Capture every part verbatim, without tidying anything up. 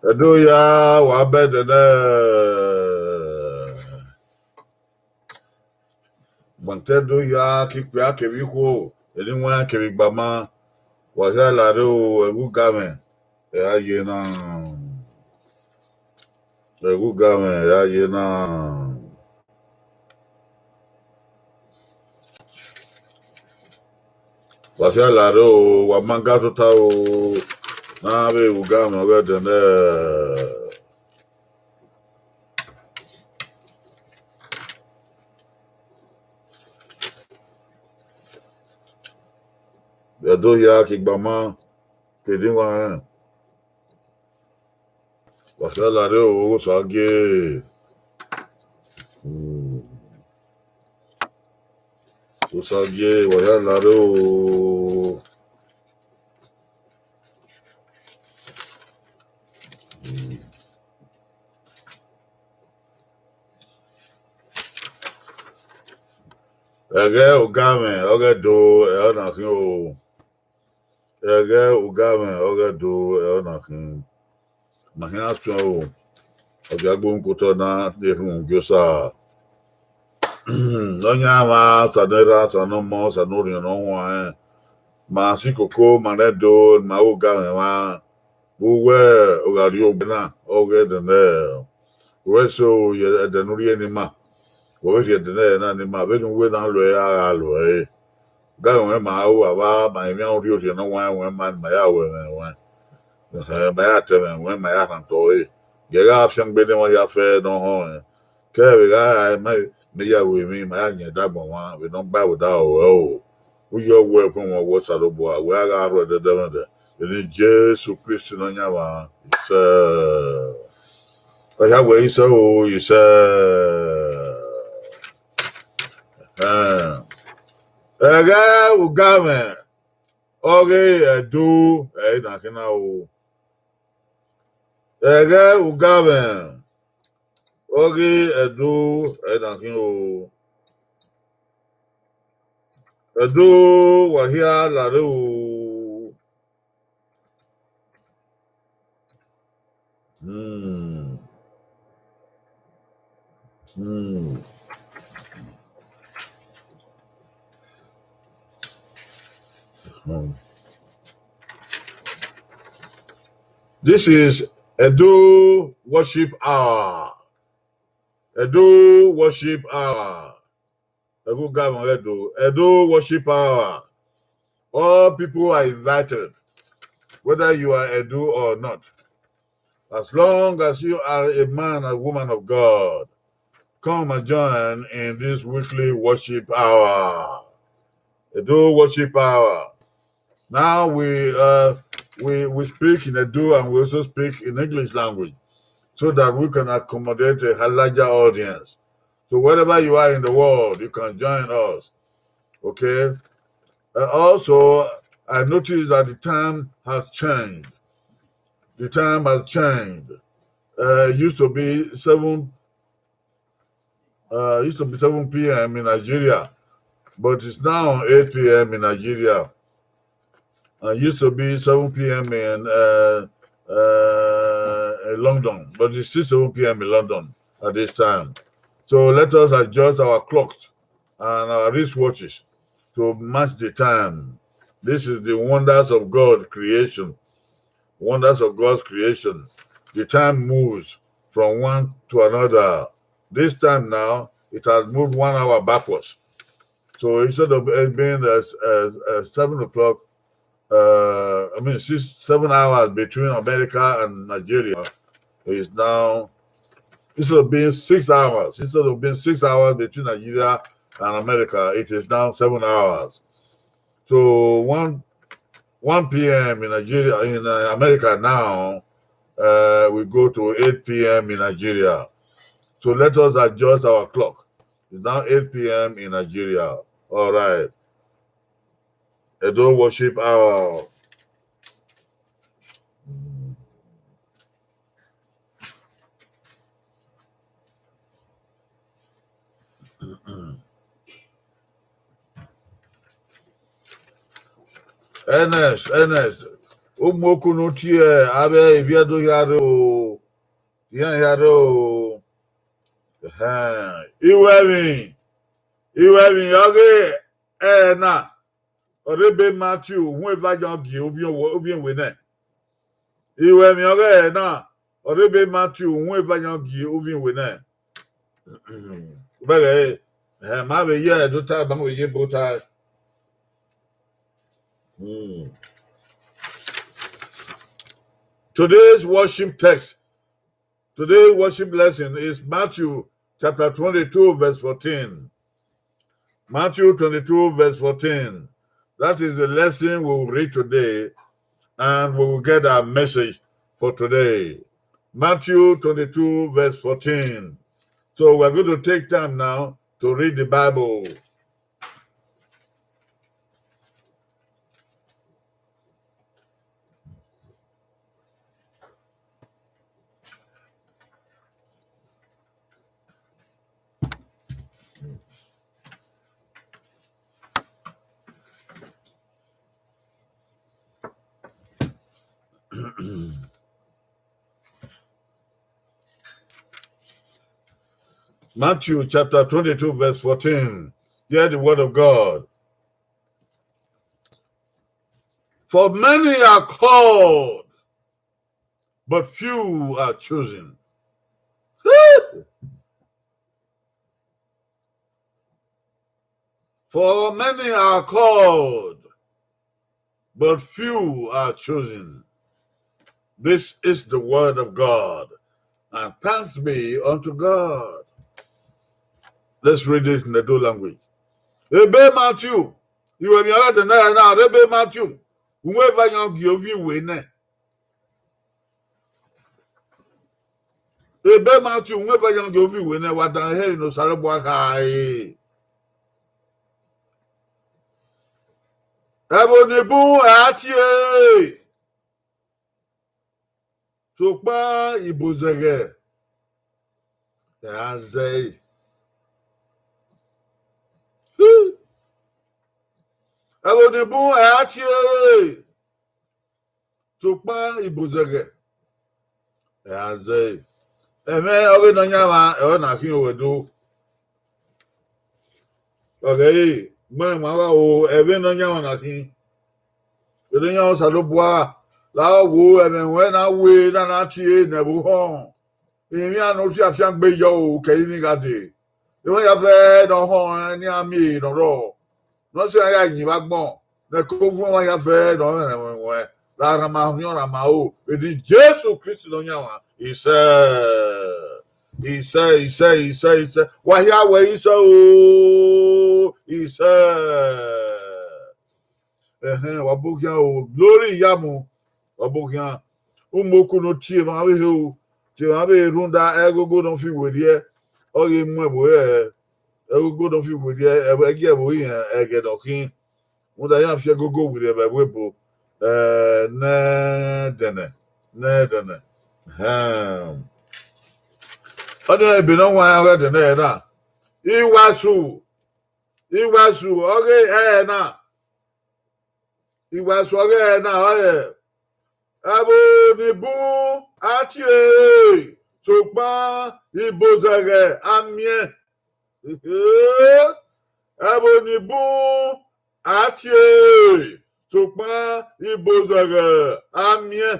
Ẹdo ya, wa bẹdẹ nẹ. Gbantẹ Ẹdo ya, ke ikpia kevbe ikhuo, eni wan kevbe igbama, wa hia la rre o, ẹvbo Ugamwẹ, ẹ a ye na. Ẹvbo Ugamwẹ, ẹ a ye na. Wa hia la rre o, wa ma ga tota o, na vbe ẹvbo Ugamwẹ ọghe ẹdẹ nẹ. Ẹdo ya, ke igbama, ke eni wan rẹn. Wa hia la rre o, Osagie. Hmm. Osagie, wa hia la rre o. Hmm. Ẹghẹ Ugamwẹ ọghe Ẹdo, ẹ ọna khin o. Ẹghẹ Ugamwẹ ọghe Ẹdo, ẹ ọna khin. Ma khian suẹn o, ọ dia gbe uhunmwu ke otọ na, ne erhunmwu gie Osa. Nọyaẹnmwa, Osa ne Erha, Osa ne Ọmọ, Osa ne Orhiọn ne ọ huanrẹn. Ma si koko, ma rẹn do, ma ghe Ugamwẹ mwa. Vbe uwẹ, ọ gha rrie ogbẹn na, ọghe ẹdẹ nẹ, wẹ so ye ẹdẹ ne u rhie ne ima. Wẹ vbe rhie ẹdẹ nẹ na ne ima, vbene uwẹ na lo ẹre, a gha lo ẹre. Ugamwẹ ruẹn ma ru ava, ma emwi a rhie orhiọn ne ọ wan ruẹn ma, ma ya ru ẹmwẹ ruẹn. Ẹhẹn, ma ya ta ẹmwẹ ruẹn, ma ya rhan otọ ẹre. Gie gha fiangbe ne emwa hia fẹ ne ọ họn rẹn. Kẹ vbe gha ra ma, mẹ ya ru emwi, ma ya yan ẹdẹ agbọn mwa, vbene ọ gba ẹvbo da ro ẹre o. U yọ wẹ ẹkpẹn wọn wẹ Osanobua, wẹ a gha rhuẹ ẹdẹdẹmwẹdẹ. Vbene Jesu Kristi Nọyaẹnmwa, isẹ. Ọ hia wẹ isẹ o, isẹ. Ẹhẹn. Ẹghẹ Ugamwẹ, ọghe Ẹdo, ẹ i na khin na o. Ẹghẹ Ugamwẹ, ọghe Ẹdo, ẹ i na khin o. Ẹdo, wa hia la rre o. Hmm. Hmm. Hmm. This is Edo Worship Hour. Edo Worship Hour. Edo Worship Hour. All people are invited, whether you are Edo or not. As long as you are a man and woman of God, come and join in this weekly worship hour. Edo Worship Hour. Now we, uh, we, we speak in Edo and we also speak in English language so that we can accommodate a larger audience. So wherever you are in the world, you can join us. Okay? Uh, also, I noticed that the time has changed. The time has changed. Uh, it used to be seven, uh, it used to be seven p.m. in Nigeria, but it's now eight p.m. in Nigeria. Uh, it used to be seven p.m. in, uh, uh, in London, but it's still seven p.m. in London at this time. So let us adjust our clocks and our wristwatches to match the time. This is the wonders of God creation. Wonders of God's creation. The time moves from one to another. This time now, it has moved one hour backwards. So instead of it being, uh, uh, uh, seven o'clock, uh, I mean, six, seven hours between America and Nigeria, is now, instead of being six hours, instead of being six hours between Nigeria and America, it is now seven hours. So one, one p.m. in Nigeria, in, uh, America now, uh, we go to eight p.m. in Nigeria. So let us adjust our clock. It's now eight p.m. in Nigeria. All right. Edo Worship Hour. Ernest, Ernest, Umoku ne u tie avbe ivbi Ẹdo hia rre o, iran hia rre o. Ehẹn, iwẹ emwi, iwẹ emwi ọghe ẹre na, ọ rre ebe Matthew uhunmwu eva yan gie ovbi owe-, ovbi owe nẹ. Iwẹ emwi ọghe ẹre na, ọ rre ebe Matthew uhunmwu eva yan gie ovbi owe nẹ. Vbẹghẹ, eh, ma vbe ye Ẹdo ta, ma vbe ye ebo ta. Hmm. Today's worship text, today's worship lesson is Matthew chapter twenty-two, verse fourteen. Matthew twenty-two, verse fourteen. That is the lesson we will read today, and we will get our message for today. Matthew twenty-two, verse fourteen. So we're going to take time now to read the Bible. Matthew chapter twenty-two, verse fourteen. Hear the word of God. For many are called, but few are chosen. For many are called, but few are chosen. This is the word of God, and thanks be unto God. Let's read it in the Edo language. Ebe Matthew, iwẹ emwi ọghe ẹre na, na, ebe Matthew, uhunmwu eva yan gie ovbi owe nẹ. Ebe Matthew uhunmwu eva yan gie ovbi owe nẹ, wa dan ehe ne Osanobua kha re. Ẹvbo ni bun ẹ a tie, sokpan ibozẹghẹ ẹ a zẹe. Ẹvbo ni bun ẹ a tie, sokpan ibozẹghẹ ẹ a zẹe. Ẹmwẹ ọghe Nọyaẹnmwa ẹre ọ na khin owẹ do. Ọghẹ re, gbẹn ma gha ro ẹmwẹ Nọyaẹnmwa na khin. Nọyaẹnmwa Osanobua, la wo ẹmwẹ ruẹn na we na na tie ne ẹvbo họn. Emwi ne ọ fiafiangbe yọ o, kẹ ivbi gha dee. Emwa hia fẹẹ ne ọ họn ne iran miẹn ehe ne ọ rrọọ. Ne ọ sẹ iran ya yin vbe agbọn, ne ẹko vuọn emwa hia fẹẹ ne ọ rẹn ẹwẹn ruẹn. Gha rhan ma hin ọna ma o, vbe eni Jesu Kristi Nọyaẹnmwa. Isẹ, isẹ, isẹ, isẹ, isẹ. Wa hia wẹ isẹ o, isẹ. Ẹhẹn, wa bu khian o, glory ya mu, wa bu khian. Umoku ne ọ tie emwa vbe he o, tie emwa vbe he rhunmwuda ẹgogo ne ọ fi werriẹ, ọ ghi mu ẹvbo ẹre, ẹgogo ne ọ fi werriẹ, ẹvbo ẹgie ẹvbo iran ẹghẹ ne ọ khin. Rhunmwuda iran fi ẹgogo werriẹ vbe ẹvbo ebo, eh, ne ẹdẹnẹ, ne ẹdẹnẹ. Ẹhẹn. Ọnii ebe ne ọ wan iran ọghe ẹdẹnẹ na. Iwasu, iwasu ọghe ẹre na. Iwasu ọghe ẹre na ọrọre, ẹvbo ni bun a tie, sokpan ibozẹghẹ a miẹn. Ẹvbo ni bun a tie, sokpan ibozẹghẹ a miẹn.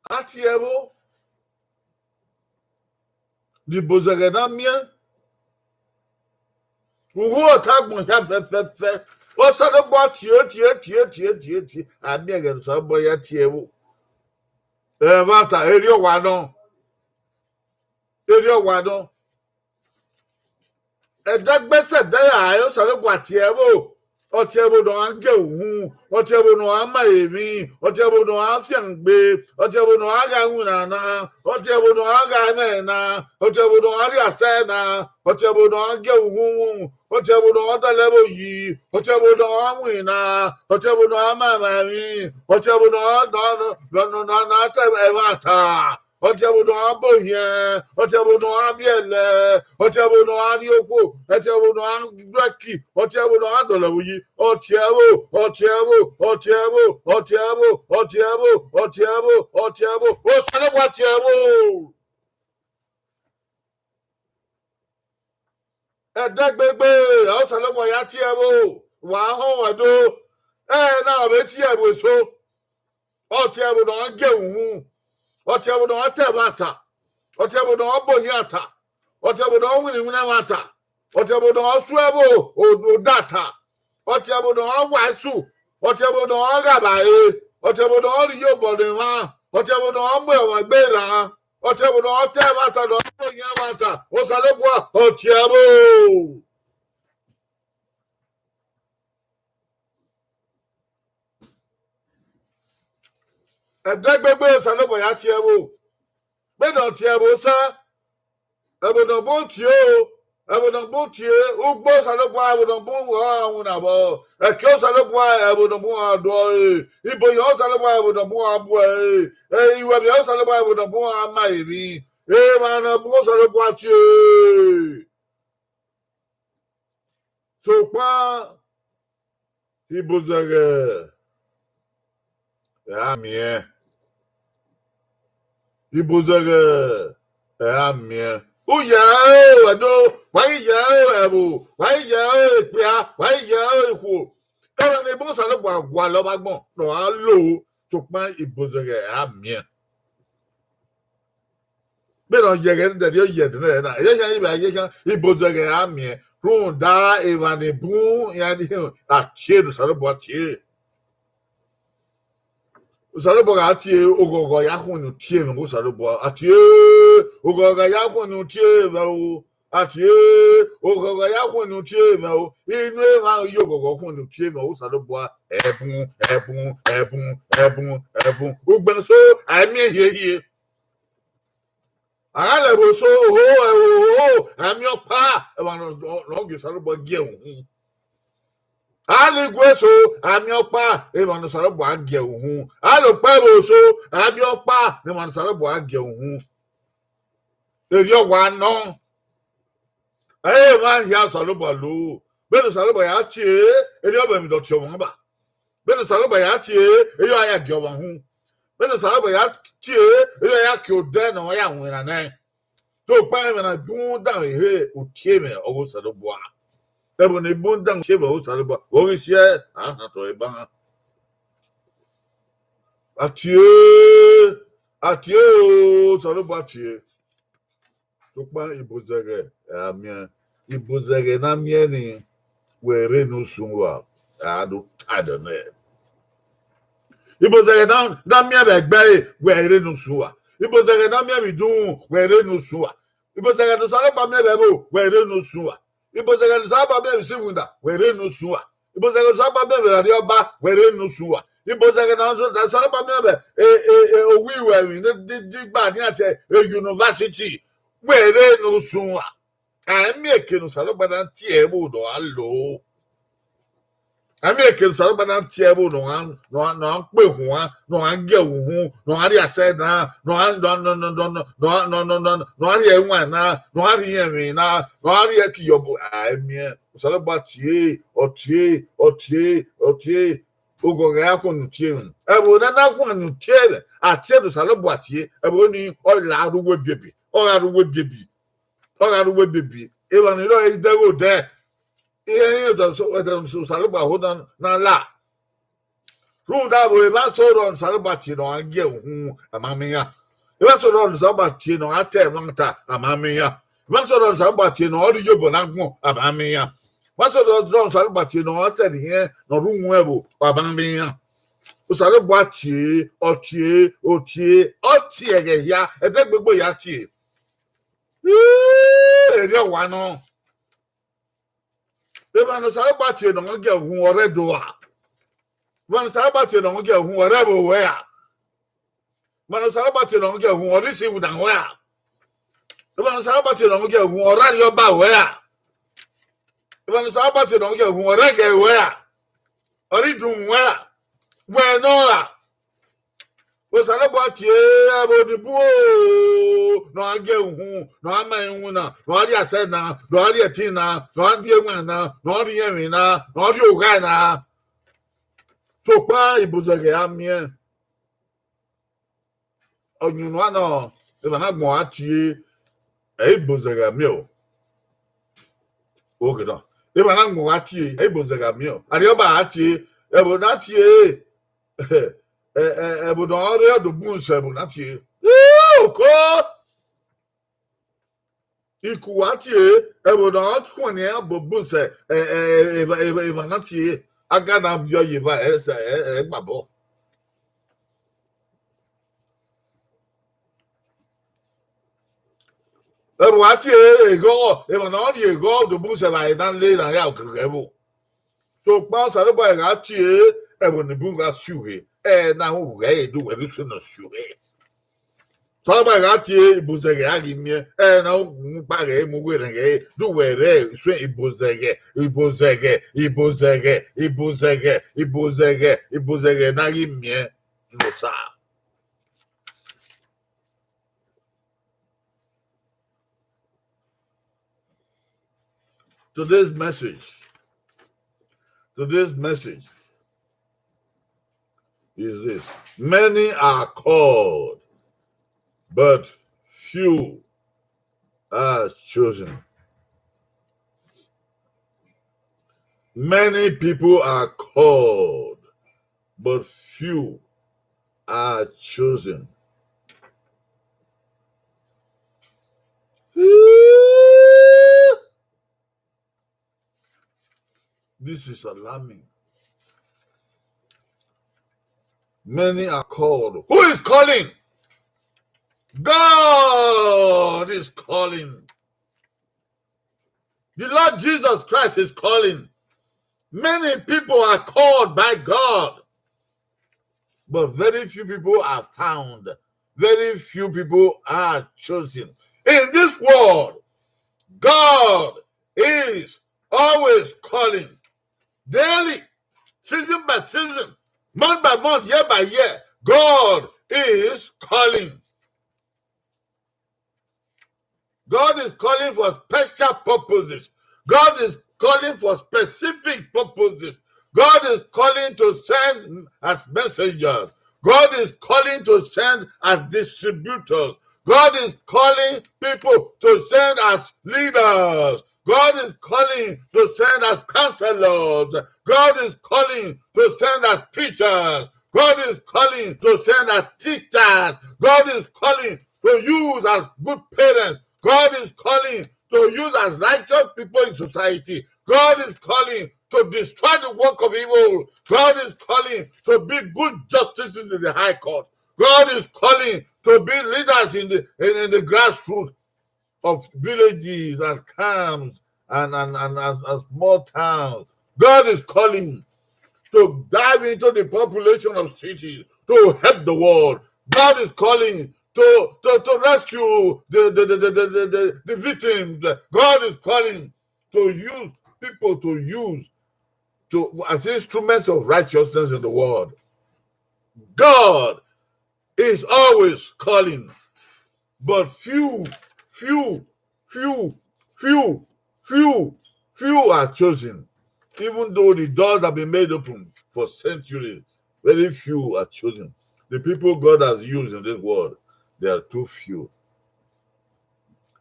A tie ẹvbo, ibozẹghẹ na miẹn. Uwu ọta agbọn hia fẹfẹfẹ. Osanobua tie, tie, tie, tie, tie, tie. A miẹn ẹghẹ ne Osanobua ya tie ẹvbo. Ẹmwata, erriọ wa nọ. Erriọ wa nọ. Ẹdẹgbẹsẹ ẹdẹrriọ ẹre Osanobua tie ẹvbo. Ọ tie ẹvbo ne ọ gha gie uhunmwu, ọ tie ẹvbo ne ọ gha ma emwi, ọ tie ẹvbo ne ọ gha fiangbe, ọ tie ẹvbo ne ọ gha gha iwinna na, ọ tie ẹvbo ne ọ gha gha ẹmwẹ na, ọ tie ẹvbo ne ọ gha rhie asẹ na, ọ tie ẹvbo ne ọ gha gie uhunmwu, ọ tie ẹvbo ne ọ gha dọlọ ẹvbo yi, ọ tie ẹvbo ne ọ gha winna, ọ tie ẹvbo ne ọ gha ma emwa emwi, ọ tie ẹvbo ne ọ gha, ne ọ, ne ọ, ne ọ, ne ọ, ne ọ ta ẹmwata. ọtiẹvbo ne ọ gha bọ ohiẹn, ọtiẹvbo ne ọ gha viẹ ẹlẹ, ọtiẹvbo ne ọ gha rrie okhuo, ọtiẹvbo ne ọ gha dọlọ ẹki, ọtiẹvbo ne ọ gha dọlọ ẹvbo yi, ọtiẹvbo, ọtiẹvbo, ọtiẹvbo, ọtiẹvbo, ọtiẹvbo, ọtiẹvbo, ọtiẹvbo, Osanobua tie ẹvbo. Ẹdẹgbegbe, Osanobua ya tie ẹvbo, wa họn ẹdo, ẹ na ọ vbe tie ẹvbo eso. Ọtiẹvbo ne ọ gha gie uhunmwu, ọtiẹvbo ne ọ ta ẹmwata, ọtiẹvbo ne ọ bọ ohiẹn ta, ọtiẹvbo ne ọ winna iwinna ẹmwata, ọtiẹvbo ne ọ suẹn vbe odata, ọtiẹvbo ne ọ wa ẹsu, ọtiẹvbo ne ọ gha vba re, ọtiẹvbo ne ọ rhie iyobọ ne emwa, ọtiẹvbo ne ọ mu ọmwa egbe rran, ọtiẹvbo ne ọ ta ẹmwata ne ọ bọ ohiẹn ẹmwata, Osanobua ọtiẹvbo. Ẹdẹgbegbe Osanobua ya tie ẹvbo. Vbene ọ tie ẹvbo sẹ, ẹvbo ne ọ bun tie o, ẹvbo ne ọ bun tie, ugbo Osanobua ẹvbo ne ọ bun ọre winna vbọ, ẹki Osanobua ẹvbo ne ọ bun ọre do ẹre, iboyan Osanobua ẹvbo ne ọ bun ọre bu ẹre, iwẹvbiẹ Osanobua ẹvbo ne ọ bun ọre ma emwi, emwa ne ọ bun Osanobua tie. Sokpan Ibozẹghẹ, ẹ ra miẹn. Ibozẹghẹ, ẹ ra miẹn. U yẹ ẹre ẹdo, wa i yẹ ẹre ẹvbo, wa i yẹ ẹre ekpia, wa i yẹ ẹre ikhuo. Ẹmwẹ ne ebo Osanobua gualọ vbe agbọn ne ọ gha lo, sokpan Ibozẹghẹ, ẹ ra miẹn. Vbene ọ yẹghẹ ne ẹdẹrriọ yẹ ẹdẹnẹrẹ na, ẹyẹkhian ighẹ ẹyẹkhian, Ibozẹghẹ a miẹn, rhunmwuda emwa ni bun iran ni hin, a tie ne Osanobua tie. Osanobua gha tie, oghọghọ ya khuẹn ne utie mwẹ, Osanobua, a tie, oghọghọ ya khuẹn ne utie mwẹ o, a tie, oghọghọ ya khuẹn ne utie mwẹ o, inu emwa ye oghọghọ khuẹn ne utie mwẹ, Osanobua, ẹbun, ẹbun, ẹbun, ẹbun, ẹbun, ugbẹn eso, a i miẹn hiehie. A gha lẹ ẹvbo eso, oho, ẹvbo oho, a miẹn ọkpa, emwa ne ọ, ne ọ gie Osanobua gie uhunmwu. A lẹ igue eso, a miẹn ọkpa, emwa ne Osanobua gie uhunmwu. A lẹ okpẹvbo eso, a miẹn ọkpa, emwa ne Osanobua gie uhunmwu. Erriọ wa nọ. Ẹ i re emwa hia Osanobua lo. Vbene Osanobua ya tie, erriọ vbe emwi ne ọ tie ọmwa ba. Vbene Osanobua ya tie, erriọ a ya gie ọmwa uhunmwu. Vbene Osanobua ya tie, erriọ a ya kie odẹ ne ọ ya winna nẹ. Sokpan ẹmwẹ na bun danmwehọ utie mwẹ ọghe Osanobua. Ẹvbo ne bun danmwehọ utie mwẹ ọghe Osanobua, vbe ọ ghi siẹ, a han tọ ẹre ban. A tie, a tie o, Osanobua tie. Sokpan Ibozẹghẹ, ẹ ra miẹn. Ibozẹghẹ ne a miẹn ni, wẹ rre ne usun ua, a do ta dẹ nẹ. Ibozẹghẹ ne a, ne a miẹn vbe ẹgbẹe, wẹ rre ne usun ua. Ibozẹghẹ ne a miẹn vbe idunmwu, wẹ rre ne usun ua. Ibozẹghẹ ne Osanobua miẹn vbe ẹvbo, wẹ rre ne usun ua. Ibozẹghẹ ne Osanobua miẹn vbe isi iwinna, wẹ rre ne usun ua. Ibozẹghẹ ne Osanobua miẹn vbe erha Ọba, wẹ rre ne usun ua. Ibozẹghẹ ne Osanobua miẹn vbe, e, e, e, owiẹ emwi ne di, di gba ni a tie e university, wẹ rre ne usun ua. A i miẹn eke ne Osanobua na tie ẹvbo ne ọ gha lo. A i miẹn eke ne Osanobua na tie ẹvbo ne ọ gha, ne ọ gha, ne ọ gha kpe huan, ne ọ gha gie uhunmwu, ne ọ gha rhie asẹ na, ne ọ gha, ne ọ, ne ọ, ne ọ, ne ọ, ne ọ gha rhie ẹwaẹn na, ne ọ gha rhie iyẹnmwẹ na, ne ọ gha rhie ẹki iyobọ, a i miẹn. Osanobua tie, ọ tie, ọ tie, ọ tie. Oghọghọ ya khuẹn ne utie mwẹ. Ẹvbo ne a na khuẹn ne utie mwẹ, a tie ne Osanobua tie, ẹvbo ni ọ la rre uwu ebiebi, ọ gha rre uwu ebiebi, ọ gha rre uwu ebiebi. Emwa ni rrọọ i dẹ ghe odẹ, iran i rẹn Osanobua ho na, na la. Rhunmwuda vbe emwa eso rrọọ ne Osanobua tie ne ọ gha gie uhunmwu, a ma miẹn iran. Emwa eso rrọọ ne Osanobua tie ne ọ gha ta ẹmwata, a ma miẹn iran. Emwa eso rrọọ ne Osanobua tie ne ọ rhie iyobọ ne agbọn, a ma miẹn iran. Emwa eso rrọọ ne Osanobua tie ne ọ gha sẹ ne irẹn ne ọ rre uhunmwu ẹvbo, a ma miẹn iran. Osanobua tie, ọ tie, ọ tie, ọ tie ẹghẹ hia, ẹdẹgbegbe ya tie. Erriọ wa nọ. Emwa ne Osanobua tie ne ọ gie uhunmwu, ọ rre Ẹdo ra? Emwa ne Osanobua tie ne ọ gie uhunmwu, ọ rre ẹvbo ruẹ ra? Emwa ne Osanobua tie ne ọ gie uhunmwu, ọ rre isi iwinna ruẹ ra? Emwa ne Osanobua tie ne ọ gie uhunmwu, ọ rre erha Ọba ruẹ ra? Emwa ne Osanobua tie ne ọ gie uhunmwu, ọ rre ẹghẹ ruẹ ra? Ọ rre idunmwu ruẹ ra? Wẹ nọ ra? Osanobua tie ẹvbo ni bun o, ne ọ gha gie uhunmwu, ne ọ gha ma iwinna, ne ọ gha rhie asẹ na, ne ọ gha rhie ẹtin na, ne ọ gha rhie ẹwaẹn na, ne ọ gha rhie iyẹnmwẹ na, ne ọ gha rhie oghae na. Sokpan ibozẹghẹ a miẹn. Ọyunnuan nọ, emwa ne agbọn gha tie, ẹ i bozẹghẹ miẹn o. Oke nọ, emwa ne agbọn gha tie, ẹ i bozẹghẹ miẹn o. Arriọba gha tie, ẹvbo ne a tie, ẹ, ẹ, ẹvbo ne ọ rre ọdobun sẹ ẹvbo ne a tie. Ii, oko! Iku wa tie, ẹvbo ne ọ khuẹnniẹn ọbobun sẹ, ẹ, ẹ, ẹ, emwa, emwa, emwa ne a tie, a ga na viọ ye evba, ẹ, ẹ, ẹ, ẹ gbabọ. Ẹvbo a tie eghọghọ, emwa ne ọ rhie eghọghọ do bun sẹ evbare na le na ya oghẹghẹ ẹvbo. Sokpan Osanobua gha tie ẹvbo ni bun gha si uhe, ẹ na hu ughẹ ẹre do wẹ rre usun nọ si uhe. Osanobua gha tie ibozẹghẹ a ghi miẹn, ẹ na hu mu kpa ghẹ mu werhẹn ghẹ do wẹ rre usun ibozẹghẹ, ibozẹghẹ, ibozẹghẹ, ibozẹghẹ, ibozẹghẹ, ibozẹghẹ ne a ghi miẹn ne Osa. Today's message, today's message is this. Many are called, but few are chosen. Many people are called, but few are chosen. This is alarming. Many are called. Who is calling? God is calling. The Lord Jesus Christ is calling. Many people are called by God, but very few people are found. Very few people are chosen. In this world, God is always calling. Daily, season by season, month by month, year by year, God is calling. God is calling for special purposes. God is calling for specific purposes. God is calling to send as messengers. God is calling to send as distributors. God is calling people to send as leaders. God is calling to send as counselors. God is calling to send as preachers. God is calling to send as teachers. God is calling to use as good parents. God is calling to use as righteous people in society. God is calling to destroy the work of evil. God is calling to be good justices in the high court. God is calling to be leaders in the, in, in the grassroots of villages and camps and, and, and, and, and small towns. God is calling to dive into the population of cities to help the world. God is calling to, to, to rescue the, the, the, the, the, the, the victims. God is calling to use people to use to, as instruments of righteousness in the world. God is always calling, but few, few, few, few, few, few are chosen. Even though the doors have been made open for centuries, very few are chosen. The people God has used in this world, they are too few.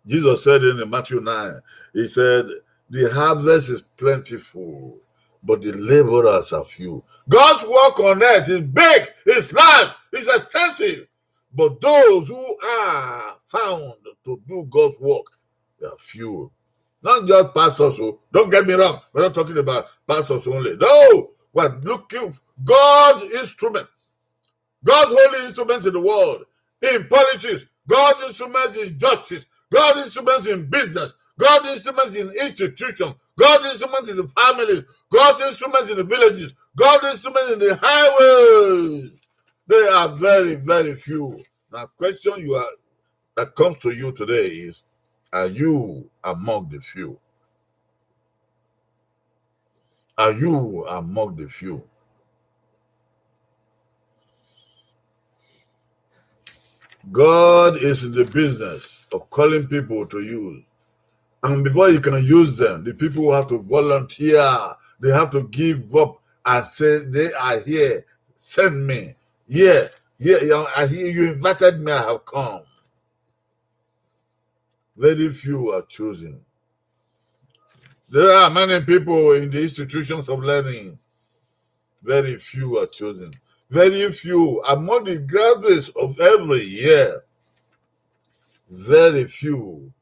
Jesus said in Matthew nine, he said, "The harvest is plentiful, but the laborers are few." God's work on earth is big, it's large, it's extensive. But those who are found to do God's work, they are few. Not just pastors, so don't get me wrong. We're not talking about pastors only. No, we're looking for God's instrument, God's holy instruments in the world, in politics, God's instruments in justice, God's instruments in business, God's instruments in institutions, God's instruments in the families, God's instruments in the villages, God's instruments in the highways. They are very, very few. Now, question you are that comes to you today is, are you among the few? Are you among the few? God is in the business of calling people to use. And before he can use them, the people have to volunteer. They have to give up and say, "They are here. Send me. Yeah, yeah, yeah, I hear you invited me. I have come." Very few are chosen. There are many people in the institutions of learning. Very few are chosen. Very few among the graduates of every year. Very few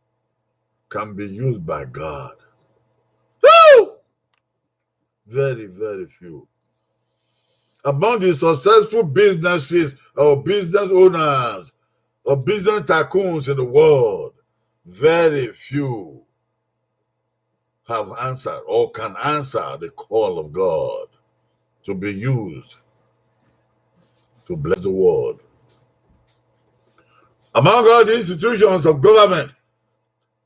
can be used by God. Woo! Very, very few. Among the successful businesses or business owners or business tycoons in the world, very few have answered or can answer the call of God to be used to bless the world. Among all the institutions of government,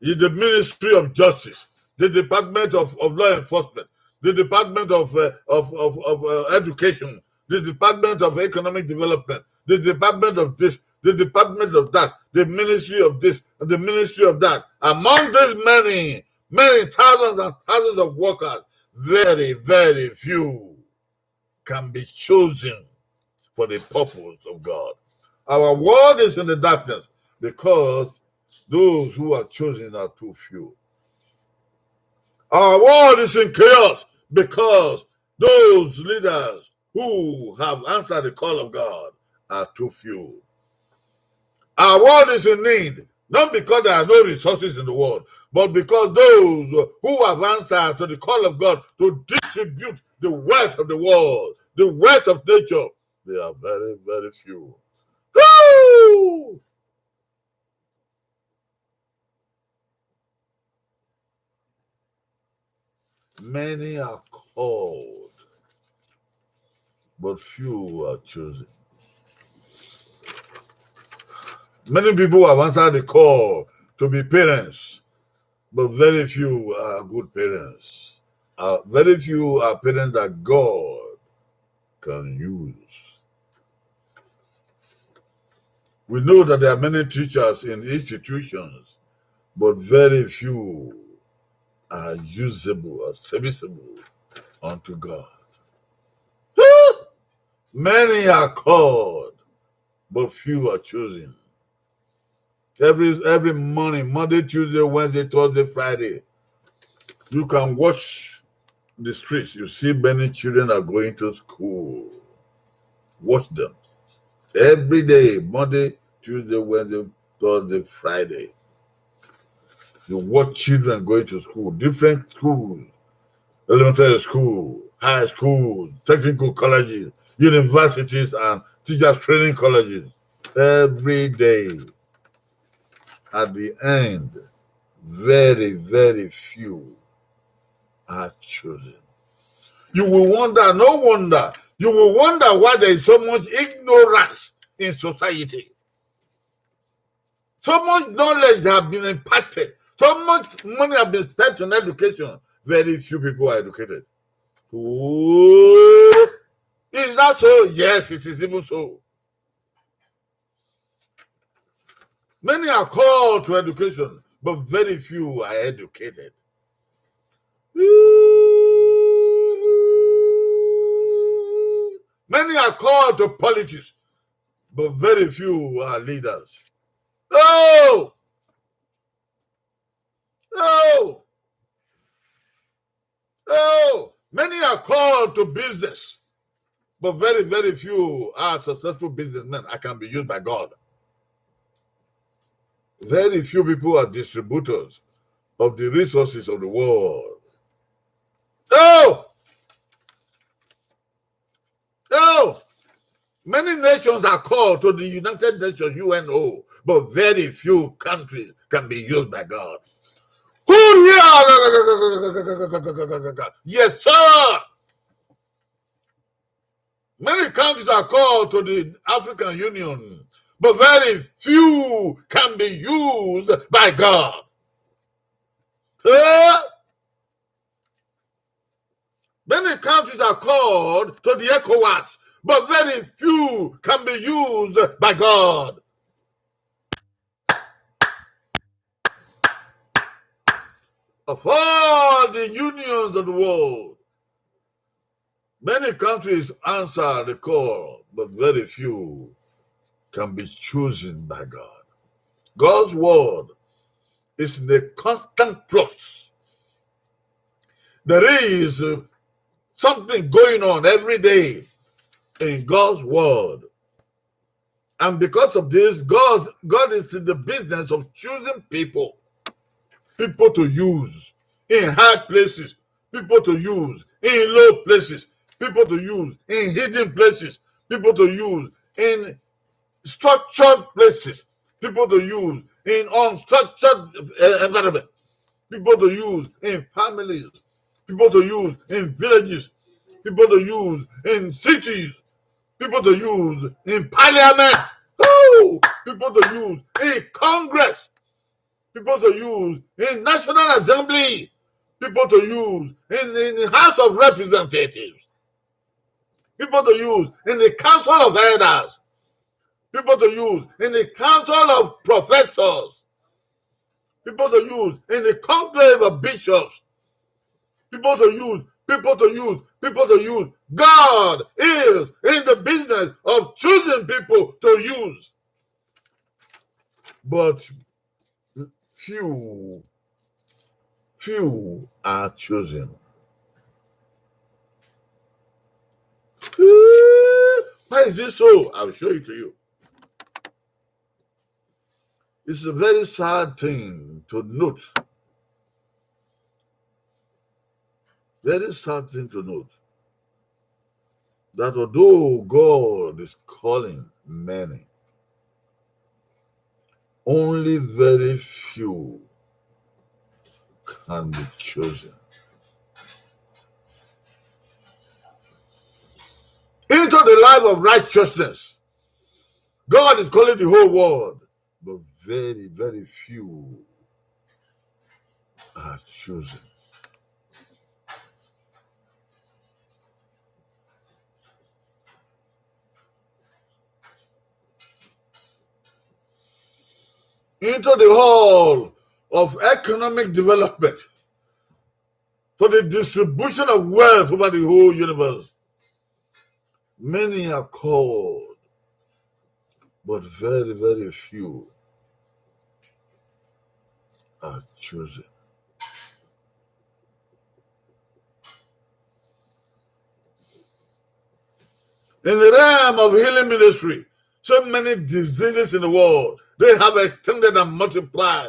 is the Ministry of Justice, the Department of, of Law Enforcement, the Department of, uh, of, of, of, uh, Education, the Department of Economic Development, the Department of this, the Department of that, the Ministry of this, and the Ministry of that. Among these many, many thousands and thousands of workers, very, very few can be chosen for the purpose of God. Our world is in the darkness because those who are chosen are too few. Our world is in chaos because those leaders who have answered the call of God are too few. Our world is in need, not because there are no resources in the world, but because those who have answered to the call of God to distribute the wealth of the world, the wealth of nature, they are very, very few. Woo! Many are called, but few are chosen. Many people have answered the call to be parents, but very few are good parents. Uh, very few are parents that God can use. We know that there are many teachers in institutions, but very few are usable or serviceable unto God. Many are called, but few are chosen. Every, every morning, Monday, Tuesday, Wednesday, Thursday, Friday, you can watch the streets. You see many children are going to school. Watch them. Every day, Monday, Tuesday, Wednesday, Thursday, Friday. You watch children going to school, different schools, elementary school, high school, technical colleges, universities, and teachers training colleges. Every day, at the end, very, very few are chosen. You will wonder, no wonder, you will wonder why there is so much ignorance in society. So much knowledge have been imparted. So much money have been spent on education. Very few people are educated. Ooh, is that so? Yes, it is even so. Many are called to education, but very few are educated. Many are called to politics, but very few are leaders. Oh! Oh! Oh! Many are called to business, but very, very few are successful businessmen that can be used by God. Very few people are distributors of the resources of the world. Oh! Oh! Many nations are called to the United Nations, U N O, but very few countries can be used by God. Who here? Yes, sir. Many countries are called to the African Union, but very few can be used by God. Huh? Many countries are called to the ECOWAS, but very few can be used by God. Of all the unions of the world, many countries answer the call, but very few can be chosen by God. God's word is in a constant flux. There is uh, something going on every day in God's word. And because of this, God, God is in the business of choosing people, people to use in high places, people to use in low places, people to use in hidden places, people to use in structured places, people to use in unstructured uh, environment, people to use in families, people to use in villages, people to use in cities, people to use in parliament, oh, people to use in Congress, people to use in National Assembly, people to use in, in House of Representatives, people to use in the Council of Elders, people to use in the Council of Professors, people to use in the Conclave of Bishops, people to use, people to use, people to use. God is in the business of choosing people to use. But few, few are chosen. Why is this so? I'll show it to you. It's a very sad thing to note. Very sad thing to note that although God is calling many, only very few can be chosen into the life of righteousness. God is calling the whole world, but very, very few are chosen. Into the hall of economic development for the distribution of wealth over the whole universe. Many are called, but very, very few are chosen. In the realm of healing ministry, so many diseases in the world, they have extended and multiplied.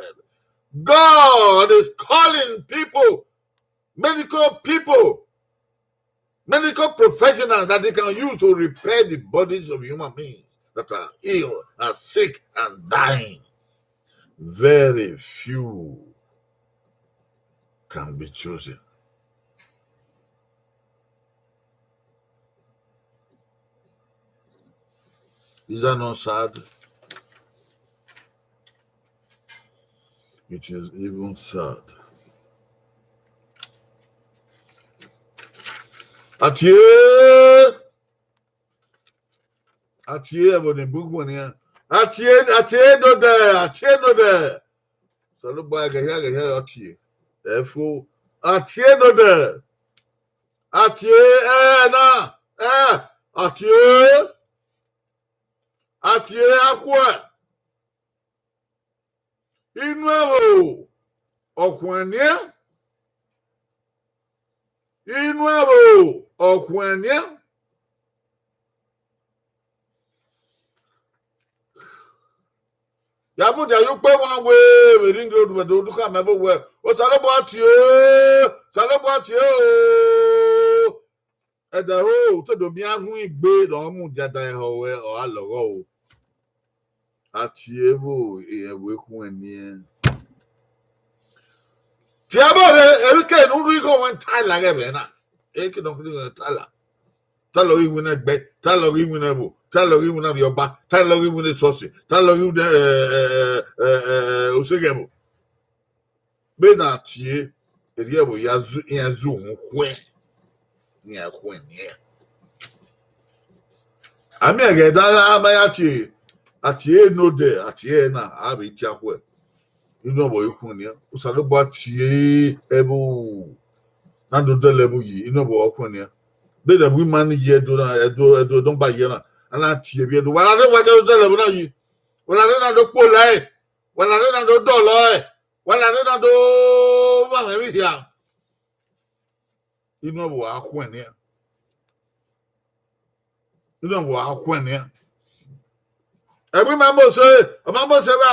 God is calling people, medical people, medical professionals that they can use to repair the bodies of human beings that are ill, are sick, and dying. Very few can be chosen. Is that not sad? It is even sad. Atie, atie, ẹvbo ne bun khuẹn nian. Atie, atie nodẹ, atie nodẹ. Osanobua ghẹghẹ ghẹghẹ ọ tie. Ẹfo, atie nodẹ. Atie, ẹ na, ẹ, atie. Atie akhuẹ. Inu ẹvbo ọ khuẹn nian. Inu ẹvbo ọ khuẹn nian. Ya mudia ye ukpe wan wẹ vbe ring road, wẹ do du khama ẹvbo wẹ, Osanobua tie o, Osanobua tie o. Ẹdẹ ho, u te do miẹn arhuẹn igbe ne ọ mudia dan ehọ ruẹ, ọ gha lọghọ o. Atie vbo, ẹvbo ekhunmwu nian. Tie ẹvbo rre, emwi ke ne u rhie igho wẹ ta la ghẹ vbe na. Emwi ke ne u rhie igho ta la. Ta lọ ghi winna ẹgbẹ, ta lọ ghi winna ẹvbo, ta lọ ghi winna Arriọba, ta lọ ghi winna esọsi, ta lọ ghi winna, eh, eh, eh, eh, eh, oseghẹvbo. Vbene a tie, erriọ ẹvbo ya zu, iran zu uhunmwu khuẹn, iran khuẹn nian. A miẹn ẹghẹ da gha ma ya tie, a tie nodẹ, a tie ẹre na, a vbe tie akhuẹ. Inu ọvbọ i khuẹn nian. Osanobua tie ẹvbo na do dọlọ ẹvbo yi, inu ọvbọ ọ khuẹn nian. Vbene ẹvbo ima ni ye Ẹdo na, Ẹdo, Ẹdo nọmba ye na, a na tie vbe Ẹdo. Wa lare wa do dọlọ ẹvbo na yi. Wa lare na do kpolo ẹre. Wa lare na do dọlọ ẹre. Wa lare na do vwamwẹ vbe hia. Inu ọvbọ a khuẹn nian. Inu ọvbọ a khuẹn nian. Ẹvbo ima mose, ọ ma mose vbe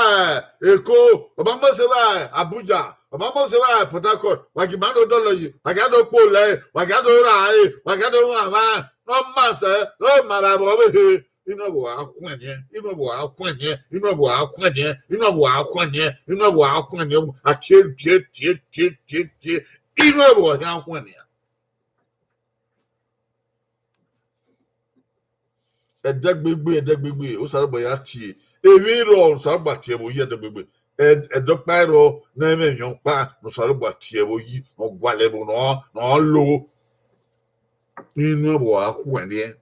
Eko, ọ ma mose vbe Abuja, ọ ma mose vbe Port Harcourt, wa gi ima do dọlọ yi, wa gi a do kpolo ẹre, wa gi a do ra ẹre, wa gi a do vwamwa, ne ọ ma sẹ, ne ọ ma vbe abọ ọvbehe. Inu ọvbọ a khuẹn nian, inu ọvbọ a khuẹn nian, inu ọvbọ a khuẹn nian, inu ọvbọ a khuẹn nian, inu ọvbọ a khuẹn nian, a tie, tie, tie, tie, tie, tie, inu ọvbọ a khuẹn nian. Ẹdẹgbegbe, ẹdẹgbegbe, Osanobua ya tie. Emwi rrọọ Osanobua tie ẹvbo yi ẹdẹgbegbe. Ẹ-, ẹdọkpa rrọọ ne ẹmwẹ emwi ọkpa ne Osanobua tie ẹvbo yi, ne ọ gualọ ẹvbo ne ọ, ne ọ lo. Inu ọvbọ a khuẹn nian.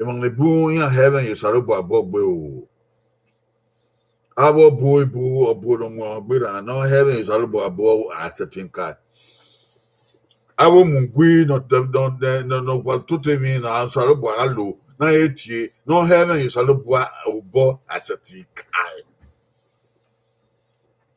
Emwa ne bun iran hẹ ẹmwẹ ye Osanobua obọ gbe o. Avbe ọbo ibu, ọbo ne ọ mu gberra ne ọ hẹ ẹmwẹ ye Osanobua obọ a sẹtin ka. Avbe omugui ne ọ, ne ọ, ne ọ, ne ọ, ne ọ wa tota emwi ne Osanobua gha lo, ne a ye tie, ne ọ hẹ ẹmwẹ ye Osanobua obọ a sẹtin ka.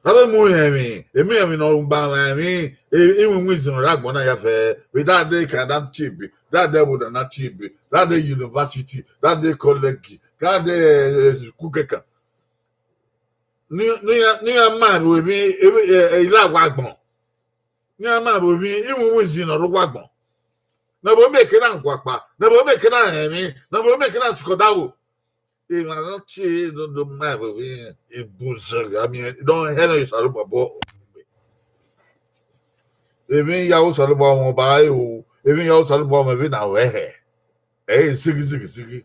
Avbe mu rẹn emwi, emwi, emwi ne ọ ba mwẹ emwi, e, iwinwin izin ne ọ rre agbọn na ya fẹ, vbe dade ka na tie ebe, dade ẹvbo na na tie ebe, dade university, dade college, dade, eh, school kẹkan. Ne, ne iran, ne iran ma vbe emwi, emwi, eh, eh, ila wa agbọn. Ne iran ma vbe emwi, iwinwin izin ne ọ rre uwa agbọn. Ne ẹvbo mieke na guakpa, ne ẹvbo mieke na rẹn emwi, ne ẹvbo mieke na sukọ odaro. Emwa ne ọ tie do, do ma vbe emwi, ebuzẹghẹ, a miẹn, ne ọ hẹ ẹmwẹ ye Osanobua obọ. Emwi ya Osanobua mwẹ ọba ẹre o, emwi ya Osanobua mwẹ vbene a ru ẹre hẹ. Ẹ i re zighi, zighi, zighi.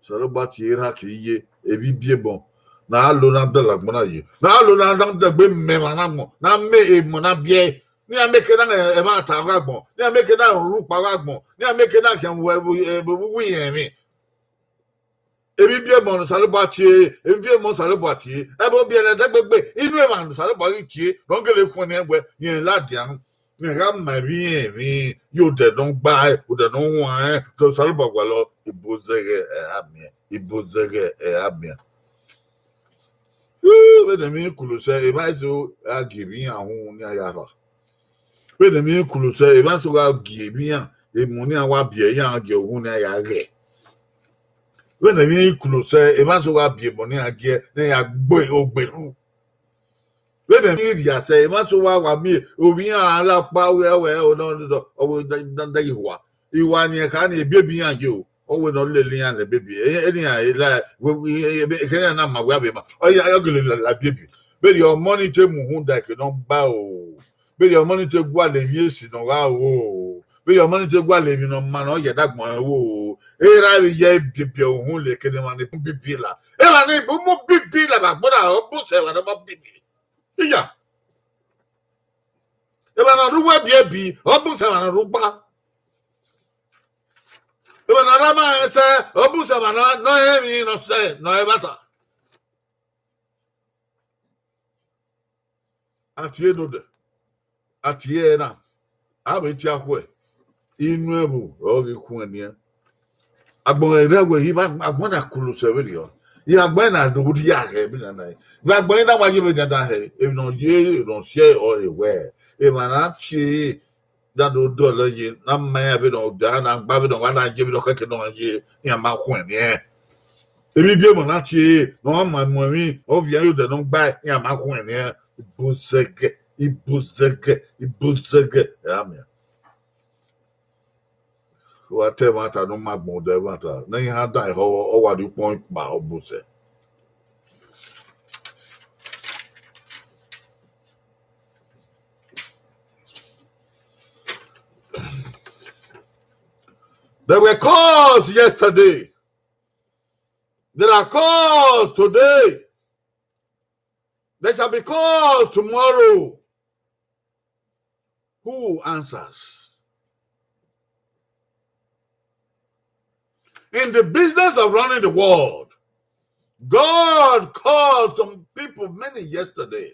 Osanobua tie erha kiri ye, emwi ibiẹbọn, ne a lo ne a dọlọ agbọn na ye, ne a lo ne a dọgbe mẹ emwa na agbọn, ne a mẹ emọ na biẹ, ne iran mieke na rẹn emwa ta gha agbọn, ne iran mieke na rẹn urhukpa gha agbọn, ne iran mieke na khian vbe uwu irẹn emwi. Emwi ibiẹbọn ne Osanobua tie, emwi ibiẹbọn Osanobua tie, ẹvbo biẹ ne ẹdẹgbegbe, inu emwa ne Osanobua ghi tie, ne ọ gele khuẹn nian wẹ, rẹn ladian, rẹn gha ma emwi rẹn emwi, ye odẹ ne ọ gba, odẹ ne ọ huanrẹn, te Osanobua gualọ, ebuzẹghẹ ẹ a miẹn, ebuzẹghẹ ẹ a miẹn. Vbene emwi kulu sẹ, emwa eso gha gie emwi iran uhunmwu ne iran ya rra. Vbene emwi kulu sẹ, emwa eso gha gie emwi iran, emọ ne iran wa biẹ iran gie uhunmwu ne iran ya ghẹ. Vbene emwi kulu sẹ, emwa eso gha biẹ emọ ne iran gie ne iran ya gbe ogbe ru. Vbene emwi rhia sẹ, emwa eso wa wa miẹn ovbi iran la ọkpa wẹ, wẹ, ọ nọ, ọ wẹ da, da, da, ihua. Ihua ni kha ni ebiebi iran ye o. Ọ wẹ ne ọ lele iran ne ebiebi. E, e, iran la, wẹ, wẹ, e, e, e, ekẹ iran na ma wẹ avbe ma. Ọ ya, ọ gele la, la ebiebi. Vbene ọmọ ni te mu uhunmwu da eke ne ọ gba o. Vbene ọmọ ni te gualọ emwi esi ne ọ gha ru o. Vbene ọmọ ni te gualọ emwi ne ọ ma ne ọ ya ẹdagbọn ẹre ru o. Erha vbe ya ebiebi uhunmwu le eke ne emwa ni mu bibi la. Emwa ni mu bibi la vbe agbọn na, ọ bu sẹ emwa ne ọ ma bibi. Iya. Emwa ne ọ rre uwu ebiebi, ọ bu sẹ emwa ne ọ rre ugba. Emwa ne ọ rre ama ẹsẹ, ọ bu sẹ emwa ne ọ, ne ọ rẹn emwi ne ọ sẹ, ne ọ rẹn ẹvbo ta. A tie ne odẹ, a tie ẹre na, a vbe tie akhuẹ, inu ẹvbo ọ ghi khuẹn nian. Agbọn ẹre wẹ, iba agbọn na kulu sẹ vberriọ. Iba agbọn na do rhia hẹ vbe nana. Iba agbọn na wa ye vbe nana hẹ, emwi ne ọ ye, ne ọ si ẹre ọre wẹ, emwa na tie, da do dọlọ ye, na ma iran vbene ọ da, na gba vbene ọ gha na ye, vbene ọ khẹke ne ọ ye, iran ma khuẹn nian. Emwi ibiẹmọ na tie, ne ọ ma mu emwi, ọ viọ ye odẹ ne ọ gba, iran ma khuẹn nian. Ibozẹgẹ, ibozẹgẹ, ibozẹgẹ, ẹ a miẹn. Wa ta ẹmwata ne ọ ma gbọn odẹ ẹmwata, ne iran dan ehọ, ọ wa rhie ukpọn kpa obọ sẹ. There were calls yesterday. There are calls today. There shall be calls tomorrow. Who answers? In the business of running the world, God called some people, many yesterday.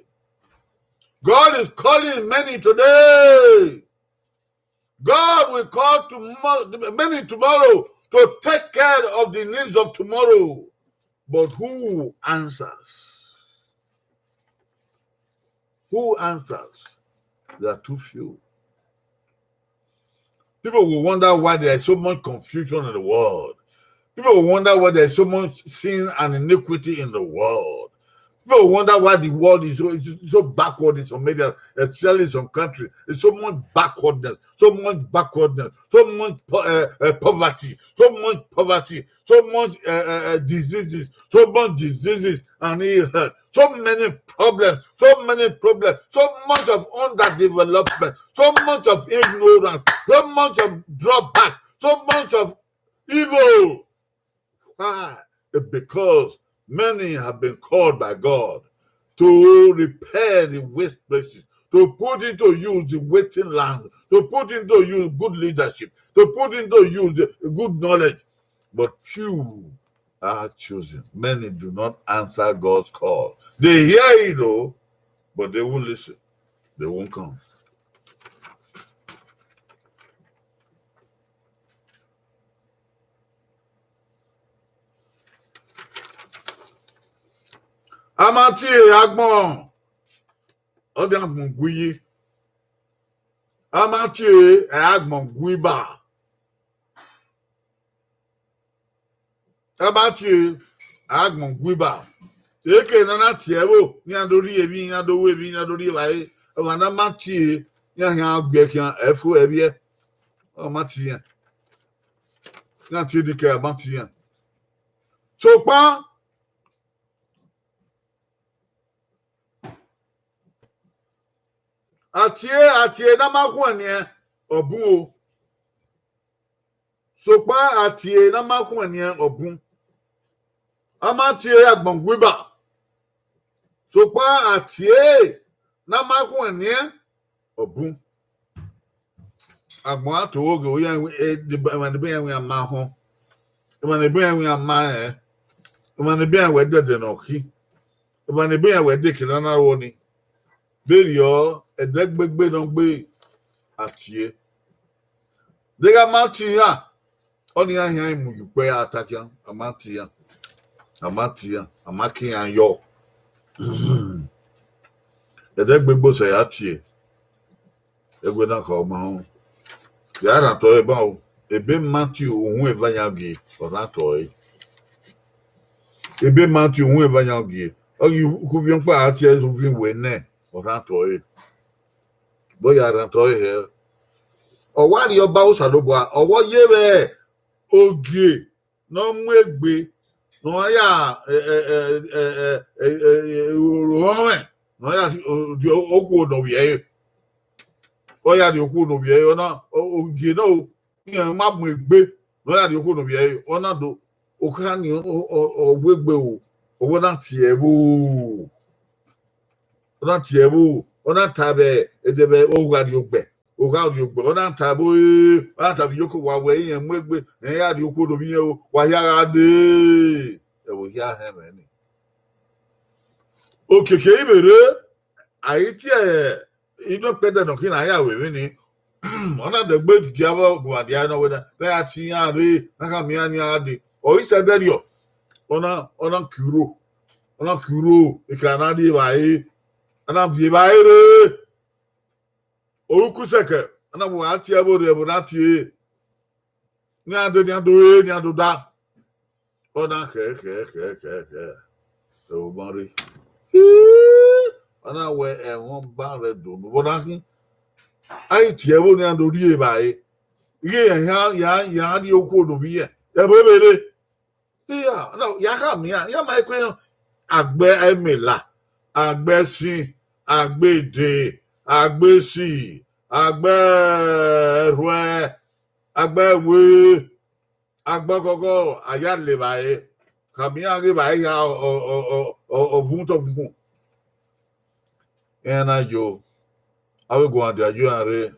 God is calling many today. God will call tomorrow, many tomorrow to take care of the needs of tomorrow. But who answers? Who answers? There are too few. People will wonder why there is so much confusion in the world. People will wonder why there is so much sin and iniquity in the world. People will wonder why the world is so, is so backward in some areas, especially in some countries. It's so much backwardness, so much backwardness, so much po- uh, uh, poverty, so much poverty, so much uh, uh, uh, diseases, so much diseases and ill health, so many problems, so many problems, so much of underdevelopment, so much of ignorance, so much of drawbacks, so much of evil. Why? Because many have been called by God to repair the waste places, to put into use the wasting land, to put into use good leadership, to put into use the good knowledge. But few are chosen. Many do not answer God's call. They hear it though, but they won't listen. They won't come. A ma tie agbọn, ọ dia agbọn gu iyi. A ma tie, ẹ agbọn gu iba. A ma tie, agbọn gu iba. Eke ne a na tie ẹvbo, iran do rhie emwi, iran do ru emwi, iran do rhie evbare. Ọmwa ne a ma tie, iran khian gu ẹe khian, ẹ fo ẹvbiẹ. Ọ ma tie iran. Iran tie nike, a ma tie iran. Sokpan, a tie, a tie ne a ma khuẹnniẹn, ọ bun o. Sokpan a tie ne a ma khuẹnniẹn, ọ bun. A ma tie agbọn gu iba. Sokpan a tie ne a ma khuẹnniẹn, ọ bun. Agbọn a to ghe, iran, emwa ne ebe iran wẹ iran ma họn. Emwa ne ebe iran wẹ iran ma rẹn. Emwa ne ebe iran wẹ dẹdẹ ne ọ khin. Emwa ne ebe iran wẹ deke ne a na ru ọnii. Vberriọ, ẹdẹgbegbe ne ọ gbe, a tie. Deghẹ a ma tie iran, ọnii iran khian mu ye ukpẹ, a ta khian, a ma tie iran, a ma tie iran, a ma ke iran yọ. Ẹdẹgbegbe sẹ ya tie, ẹguẹ na khọ ma họn. Ya rhan otọ ẹre ban o, ebe Matiu uhunmwu eva yan gie, ọ rhan otọ ẹre. Ebe Matiu uhunmwu eva yan gie, ọ ghi ukuvbi ọkpa a tie uvin wẹ nẹ, ọ rhan otọ ẹre. Vbe ọ ya rhan otọ ẹre hẹ? Ọ wa rhie Ọba Osanobua, ọ wa ye vbe ogie ne ọ mu egbe, ne ọ ya, ẹ, ẹ, ẹ, ẹ, ẹ, ẹ, ẹ, oro ọmwẹ, ne ọ ya rhie, rhie okhuo ne ọ vbiẹ ẹre. Ọ ya rhie okhuo ne ọ vbiẹ ẹre, ọ na, o, ogie na o, iran ma mu egbe, ne ọ ya rhie okhuo ne ọ vbiẹ ẹre, ọ na do, okha ni, ọ, ọ, ọ, ọ wegbe o, ọ wẹ na tie ẹvbo. Ọ na tie ẹvbo, ọ na ta vbe, ẹdẹ vbe ogha rhie ogbẹ, ogha rhie ogbẹ, ọ na ta ẹvbo, ọ na ta vbe iyoko wa wẹ iran mu egbe, ẹ ya rhie okhuo ne ọ vbiẹ ẹre o, wa hia gha dee. Ẹvbo hia họn ẹmwẹ ni. Okiekie i vbe rre, a i tie inọ kpẹdẹ ne ọ khin na ya ru emwi ni. Ọ na dẹgbe dia vbe ọguọmwadia nọ wẹ na, ne a ya tie iran rre, na khama iran ne iran gha dee. Ọ i sẹ ẹdẹrriọ, ọ na, ọ na ki uro, ọ na ki uro, eka na rri evbare, a na viọ evbare rre. Oruku sẹkẹ, a na vbe a tie ẹvbo rre, ẹvbo na tie. Nian dee, nian do re, nian do da. Ọ na khẹ, khẹ, khẹ, khẹ, khẹ. Ẹvbo ma rre. Hii! Ọ na wẹ ẹmwẹ ọba rre do nu. Vbe ọ na khin? A i tie ẹvbo nian do rri evbare. Ighẹ iran, iran, iran rhie okhuo ne ovbi iran. Ẹvbo vbe rre. Iya, na, ya khama iran, iran ma i ku iran. Agbe emela, agbe ẹsin, agbe ede, agbe esi, agbe ẹrhuẹ, agbe ẹwe, agbe ọghọghọ, a ya le evbare. Khama iran ghe evbare hia, ọ, ọ, ọ, ọ, ọ vun otọ vbe ukhun. Iran na yo, avbe guan dia yo iran rre,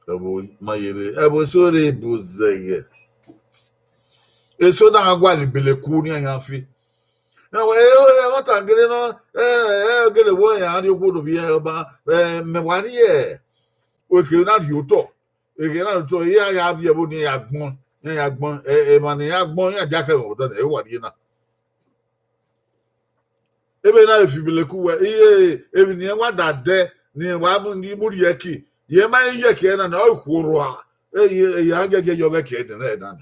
ẹvbo ma ye rre, ẹvbo eso rre bu zẹghẹ. Eso na gha gualọ Beleku ne iran fi. Ẹmwata gele nọ, ẹ, ẹ, gele wẹ iran rhie okhuo do vbe Ọba, ẹ, mẹ wa rhie eke na rhie otọ, eke na rhie otọ, iran ya rhie ẹvbo ne iran ya gbọn, iran ya gbọn, ẹ, emwa ne iran gbọn, iran diakhẹ mwẹ odọ nẹ, ẹ wa rhie na. Ebe na e fi Beleku wẹ, iye, emwi ne iran wa da dẹ, ne iran wa mu, ni mu rhie ẹki, ye ma ye ẹki ẹre na, ọ i khuo rua, ẹ, iran giẹgiẹ yọ vbe ẹki ẹre na.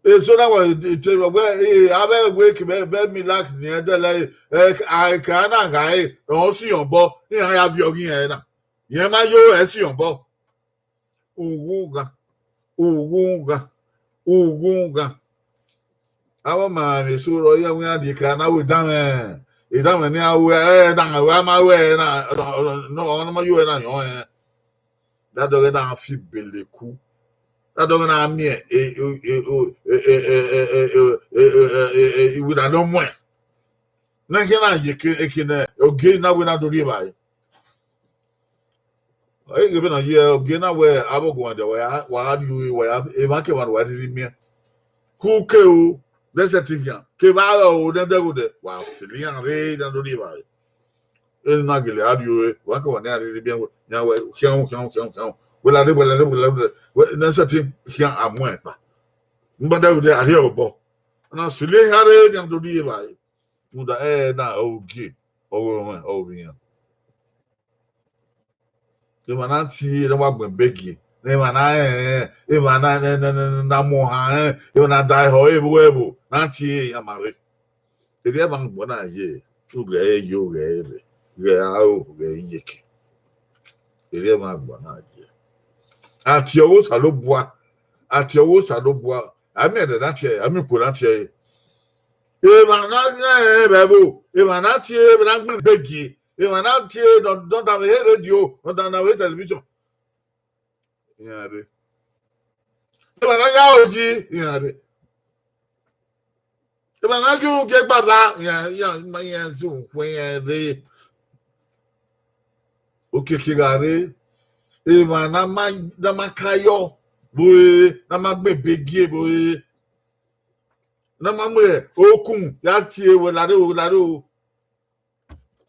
Eso na wẹ te wẹ, eh, avbe ẹvbo eke vbe, vbe Milak ni ẹdẹlẹ, eh, a ka na gha re, ọ si obọ, iran ya viọ ọghe iran na. Irẹn ma yo ẹ si obọ. Ughughan, ughughan, ughughan. Avbe ọma mwẹ eso rrọọ, iran wẹ iran rhie ka na wẹ edanmwẹ, edanmwẹ ne iran ru, ẹ, edanmwẹ wẹ a ma ru ẹre na, ọ, ọ, ọ, ọ ma yo ẹre na yọn ẹn. Dadọghẹ na fi Beleku. Dadọghẹ na miẹn, e, e, e, o, e, e, e, e, e, e, e, e, e, iwinna ne ọ muẹn. Ne ẹkẹ na ye eke, eke ne ogie na wẹ na do rhie evbare. Ọ i ghe vbene ọ ye ogie na wẹ avbe ọguọmwadia, wa ya, wa ya rhie ure, wa ya, emwa kemwa ne wa rhirhi miẹn. Ku ke o, ne sẹtin khian, kevbe aro o, ne ẹdẹghodẹ, wa sẹlẹ iran rre, iran do rhie evbare. Ena gele a rhie ure, wa ke wa ne iran rhirhi miẹn, iran wẹ, khian, khian, khian, khian. Wẹ lare, wẹ lare, wẹ lare, wẹ, ne sẹtin khian a mu ẹn kpa. Mbadẹghodẹ a rhie obọ. Na sẹlẹ iran rre, iran do rhie evbare. Rhunmwuda ẹre na ogie, ọ vbe mwẹ, ọ vbe iran. Emwa na tie ne wa gbẹn bẹgie, emwa na rẹnrẹn, emwa na, na, na, na, na, na mu ohan rẹn, emwa na da ehọ ẹvbo ẹvbo, na tie iran ma rre. Erriọ emwa agbọn na ye, ughẹ ẹre yo, ughẹ ẹre rre, ughẹ aro, ughẹ iyeke. Erriọ emwa agbọn na ye. A tie ọghe Osanobua, a tie ọghe Osanobua, a miẹn ẹdẹ na tie ẹre, a miẹn ukpo na tie ẹre. Emwa na rẹnrẹn vbe ẹvbo, emwa na tie, emwa na gbẹn bẹgie, emwa na tie, nọ, nọ danmwehọ redio, nọ danmwehọ television. Iran rre. Emwa na ya oyi, iran rre. Emwa na ya uhunmwu gie gbada, iran, iran, iran zẹ uhunmwu, iran rre. Okiekie gha rre, emwa na ma, na ma kayọ, vbe ore, na ma gbẹn bẹgie, vbe ore, na ma mu okun ya tie wẹ lare o, lare o.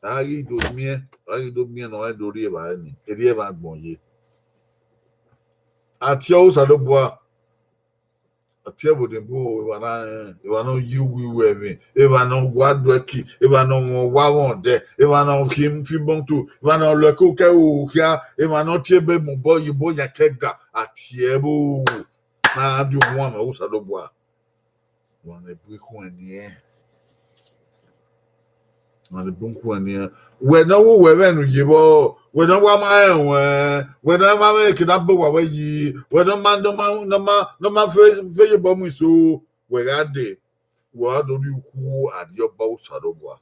A ghi do miẹn, a ghi do miẹn ne ọ do rhie evbare ni, erriọ emwa agbọn ye. A tie ọghe Osanobua, a tie ẹvbo ne bun, emwa na, emwa ne ọ ye uwu iwẹ emwi, emwa ne ọ wa do ẹki, emwa ne ọ mwẹ owa mwẹ odẹ, emwa ne ọ khin fi imoto, emwa ne ọ lo ẹko ke ẹvbo khian, emwa ne ọ tie ebe mu obọ ye obọ yan ke ẹga, a tie ẹvbo, na dia ohuan mẹ ọghe Osanobua. Wa ne bun ikhuẹn niẹn. Wa ne bun ikhuẹn niẹn. Wẹ ne ọ wu wẹ vbẹ ne u ye vbọ, wẹ ne ọ wa ma rẹn ruẹn, wẹ ne ọ ma mwẹ eke ne a bọ owa wẹ yi, wẹ ne ọ ma, ne ọ ma, ne ọ ma, ne ọ ma fe, fe ye obọ mu iso, wẹ gha dee, wẹ gha do rhie ukhu arriọba Osanobua.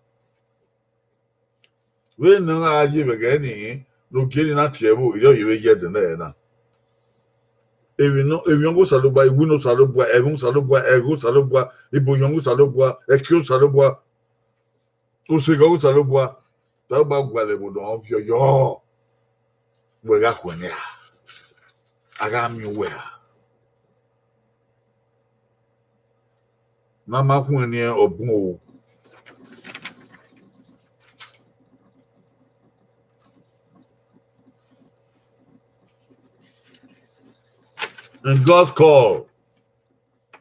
Vbene ọ gha ye vbe ẹghẹ nii, ne ogie ni na tie ẹvbo, erriọ ọ ye vbe ye ẹdẹ nẹ na. Emwi nọ, emwi ọghe Osanobua, iwinna Osanobua, ẹmwẹ Osanobua, ẹghẹ Osanobua, ibuohiẹn ọghe Osanobua, ẹki Osanobua, oseghe ọghe Osanobua, Osanobua gualọ ẹvbo ne ọ viọ yọ. Wẹ gha khuẹnniẹn ra? A gha miẹn uwẹ ra? Ne a ma khuẹnniẹn, ọ bun o. In God's call,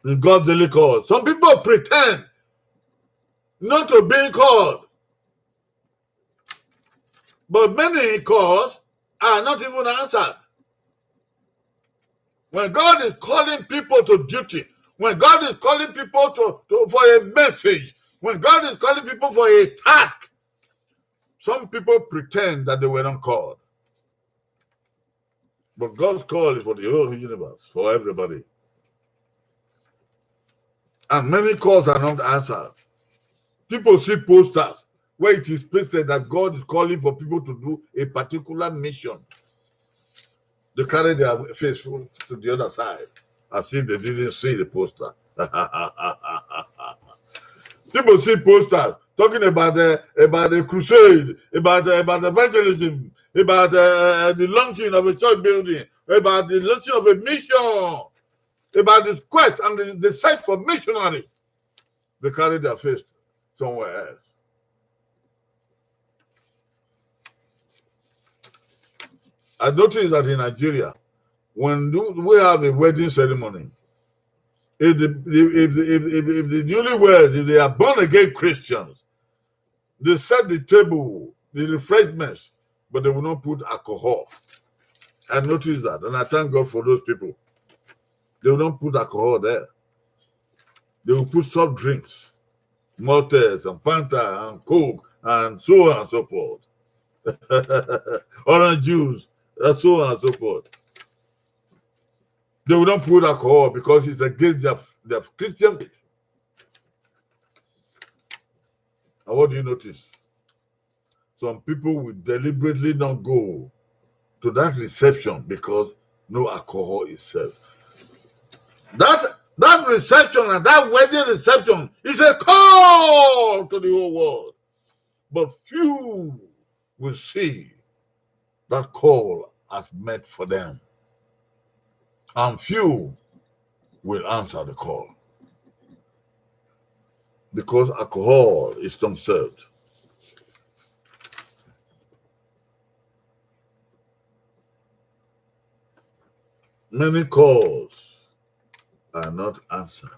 in God's daily call, some people pretend not to be called. But many calls are not even answered. When God is calling people to duty, when God is calling people to, to, for a message, when God is calling people for a task, some people pretend that they were not called. But God's call is for the whole universe, for everybody. And many calls are not answered. People see posters where it is posted that God is calling for people to do a particular mission. They carry their face to the other side, as if they didn't see the poster. People see posters talking about the, about the crusade, about, about evangelism, about, uh, the launching of a church building, about the launching of a mission. about this quest and the, the search for missionaries, they carry their faith somewhere else. I noticed that in Nigeria, when do, we have a wedding ceremony, if the, if, the, if, if, if the newlyweds, if they are born again Christians, they set the table, the refreshments, but they will not put alcohol. I noticed that, and I thank God for those people. They will not put alcohol there. They will put soft drinks, Maltese and Fanta and Coke and so on and so forth. Orange juice, and so on and so forth. They will not put alcohol because it's against their, their Christian faith. And what do you notice? Some people will deliberately not go to that reception because no alcohol is served. That, that reception and that wedding reception is a call to the whole world. But few will see that call as meant for them. And few will answer the call. Because alcohol is not served. Many calls are not answered.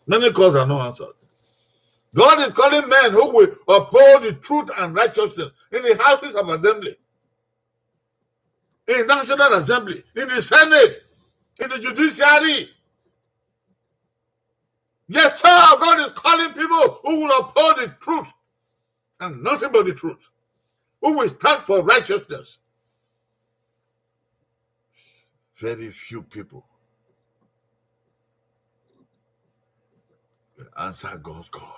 Many calls are not answered. God is calling men who will uphold the truth and righteousness in the houses of assembly, in National Assembly, in the Senate, in the judiciary. Yes, sir, God is calling people who will uphold the truth and nothing but the truth, who will stand for righteousness. Very few people will answer God's call.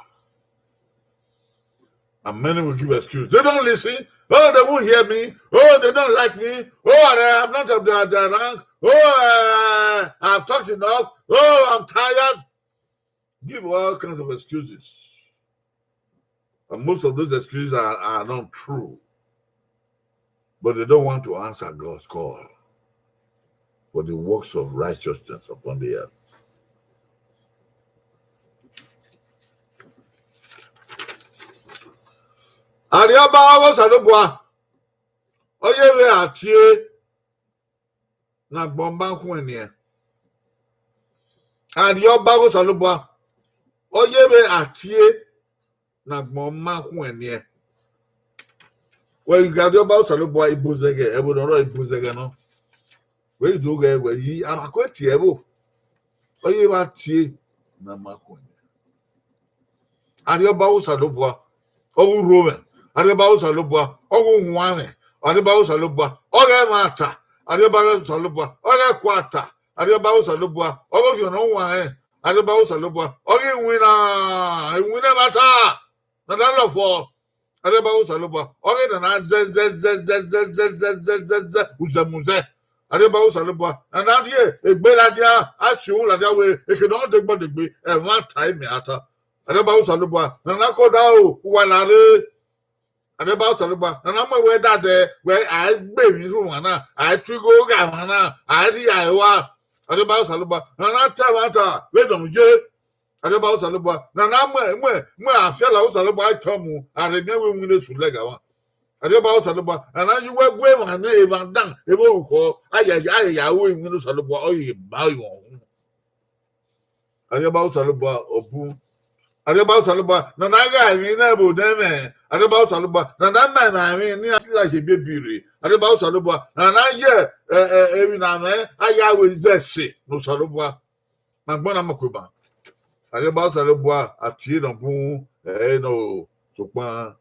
And many will give excuse. They don't listen. Oh, they won't hear me. Oh, they don't like me. Oh, I am not of their, their rank. Oh, uh, I've talked enough. Oh, I'm tired. Give all kinds of excuses. And most of those excuses are, are not true. But they don't want to answer God's call for the works of righteousness upon the earth. Arriọba ọghe Osanobua, ọ ye vbe a tie ne agbọn ma khuẹn niẹn. Arriọba ọghe Osanobua, ọ ye vbe a tie ne agbọn ma khuẹn niẹn. Wẹ gha rrie Ọba Osanobua ibozẹghẹ, ẹvbo ne ọ rrọọ ibozẹghẹ nọ. Wẹ i do ghẹ wẹ yi, a ma kue tie ẹvbo. Ọ ye vbe a tie ne a ma khuẹn niẹn. Arriọba Osanobua, ọghe urhuomwẹ, Arriọba Osanobua, ọghe uwanmwẹ, Arriọba Osanobua, ọghe ẹmwata, Arriọba Osanobua, ọghe ẹkuata, Arriọba Osanobua, ọghe ọfiọnrẹn uwanrẹn, Arriọba Osanobua, ọghe iwinna, iwinna ẹmwata, ne a da lọfọ, Arriọba Osanobua, ọghe ne a na zẹ, zẹ, zẹ, uzẹmuzẹ. Arriọba Osanobua, ne a na rhie egbe ladian, a si uhunmwu ladian wẹ, eke ne ọ degbọ degbe, ẹmwata imẹ a ta. Arriọba Osanobua, ne a na khodaro, uwa na rre. Arriọba Osanobua, ne a na mu ẹwẹ dadẹ, wẹ a i gbe emwi rhu mwa na, a i tu igho gha mwa na, a i rhie ẹre rua. Arriọba Osanobua, ne a na ta ẹmwata vbene ọ ye. Arriọba Osanobua, ne a na mu, mu, mu afiala Osanobua etọ mu, a rhe miẹn wẹ iwinna Esu lẹga mwa. Arriọba Osanobua, ne a na ye uwu ẹbu emwa ne emwa dan, emwa orukhọ, a ya, a ya, a ya ru iwinna Osanobua, ọ ye ma ivọn hu. Arriọba Osanobua, ọ bun. Arriọba Osanobua, ne a na gha emwi ne ẹvbo ne ẹmwẹ. Arriọba Osanobua, ne a na ma emwa emwi ne a ghi gha ye ebiebi rre. Arriọba Osanobua, ne a na ye, ẹ, ẹ, emwi ne a mwẹ, a ya ru ẹzẹse ne Osanobua. Ma gbẹn na mọ kue ban. Arriọba Osanobua, a tie ne ọ bun, ẹ, nọ, sokpan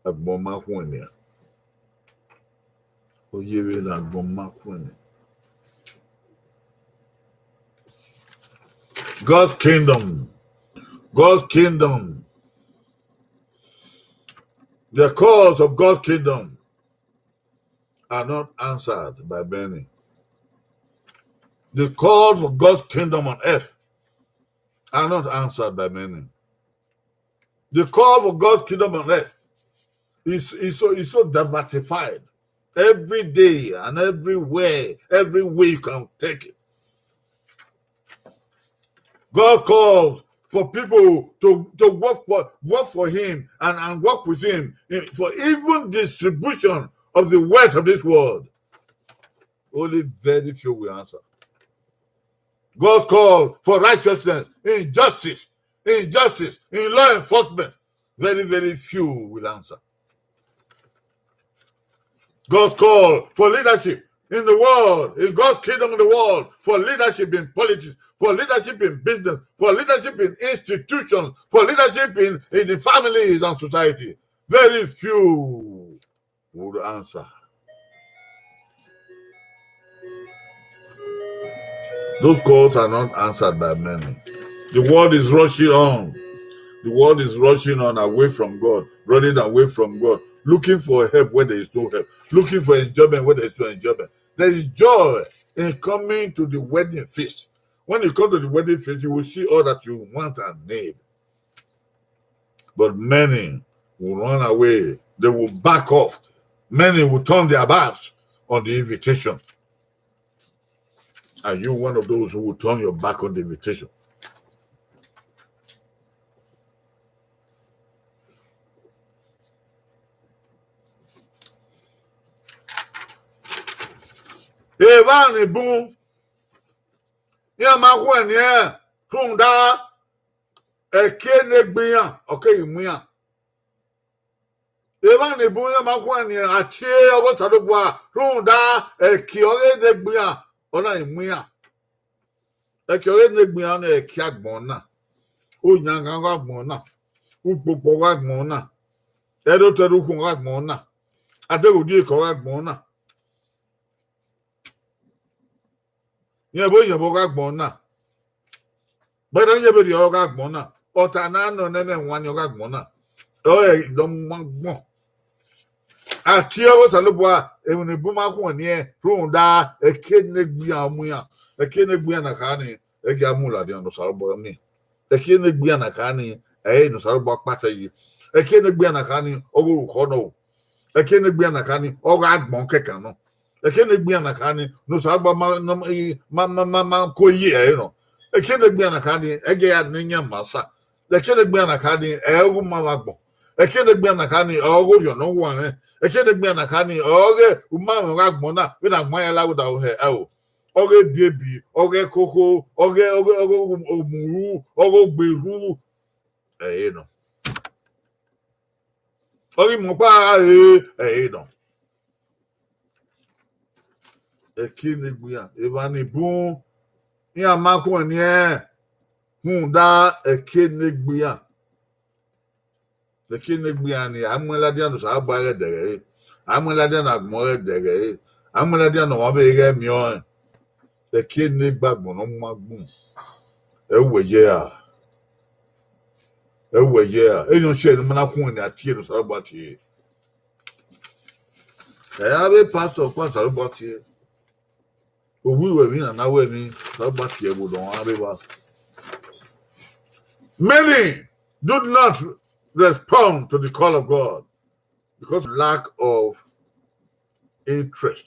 agbọn ma khuẹn nian. Ọ ye vbe ne agbọn ma khuẹn nian. God's kingdom. God's kingdom. The calls of God's kingdom are not answered by many. The call for God's kingdom on earth are not answered by many. The call for God's kingdom on earth is, is so, is so diversified. Every day and everywhere, every way you can take it. God calls for people to, to work for, work for him and, and work with him in, for even distribution of the wealth of this world. Only very few will answer. God's call for righteousness, in justice, in justice, in law enforcement, very, very few will answer. God's call for leadership in the world, in God's kingdom in the world, for leadership in politics, for leadership in business, for leadership in institutions, for leadership in, in the families and society. Very few would answer. Those calls are not answered by many. The world is rushing on. The world is rushing on away from God, running away from God, looking for help where there is no help, looking for enjoyment where there is no enjoyment. There is joy in coming to the wedding feast. When you come to the wedding feast, you will see all that you want and need. But many will run away. They will back off. Many will turn their backs on the invitation. Are you one of those who will turn your back on the invitation? Evba ni bun, iran ma khuẹnniẹn rhunmwuda ẹki ne egbe iran, ọ keghi mu iran. Evba ni bun, iran ma khuẹnniẹn a tie ọghe Osanobua rhunmwuda ẹki ọghe ne egbe iran, ọ na i mu iran. Ẹki ọghe ne egbe iran nẹ, ẹki agbọn na, oyanghan ọghe agbọn na, ukpokpo ọghe agbọn na, ẹdotọ ẹdukhu ọghe agbọn na, adeghodieke ọghe agbọn na, iyẹnbo iyẹnbo ọghe agbọn na, bẹdẹ iyẹnbo rhie ọghe agbọn na, ọta na nọ ne ẹmwẹ wan ni ọghe agbọn na, ọre dọmọ gbọn. A tie ọghe Osanobua, emwi ne bun ma khuẹnniẹn rhunmwuda ẹki ne egbe iran mu iran, ẹki ne egbe iran na kha ni, ẹi gia mu ladian ne Osanobua miẹn. Ẹki ne egbe iran na kha ni, ẹre ne Osanobua kpasẹ yi. Ẹki ne egbe iran na kha ni, ọghe orukhọ nọ. Ẹki ne egbe iran na kha ni, ọghe agbọn kẹkan nọ. Ẹki ne egbe iran na kha ni, ne Osanobua ma, ma, ma, ma, ma ko yi ẹre nọ. Ẹki ne egbe iran na kha ni, ẹi gia ya ne iyan ma sa. Ẹki ne egbe iran na kha ni, ẹre ọghe uma vbe agbọn. Ẹki ne egbe iran na kha ni, ọghe orhiọn ne ọ huanrẹn. Ẹki ne egbe iran na kha ni, ọghe uma mwẹ ọghe agbọn na, vbene agbọn ya la vbe odaro hẹ ẹro. Ọghe ebiebi, ọghe ẹkhokho, ọghe, ọghe, ọghe omuru, ọghe ogberhu, ẹre nọ. Ọghe imọkpa, ẹre, ẹre nọ. Ẹki ne egbe iran, evba ni bun, iran ma khuẹnniẹn rhunmwuda ẹki ne egbe iran. Ẹki ne egbe iran ni, a mu ladian ne Osanobua ghẹ dẹghẹ ẹre, a mu ladian ne agbọn ghẹ dẹghẹ ẹre, a mu ladian ne ọmwa vbe ghẹ miẹn ọnrẹn. Ẹki ne egbe agbọn ne ọ ma gbun, ẹ wẹ ye ra? Ẹ wẹ ye ra? Eni ọ si ẹre ne ma na khuẹnniẹn a tie ne Osanobua tie. Ẹ ra vbe pastor kpa Osanobua tie. Ovbi uwẹ emwi na na wẹ emwi, Osanobua tie vbe odọ ọnrẹn vbe evba. Many do not respond to the call of God because of lack of interest.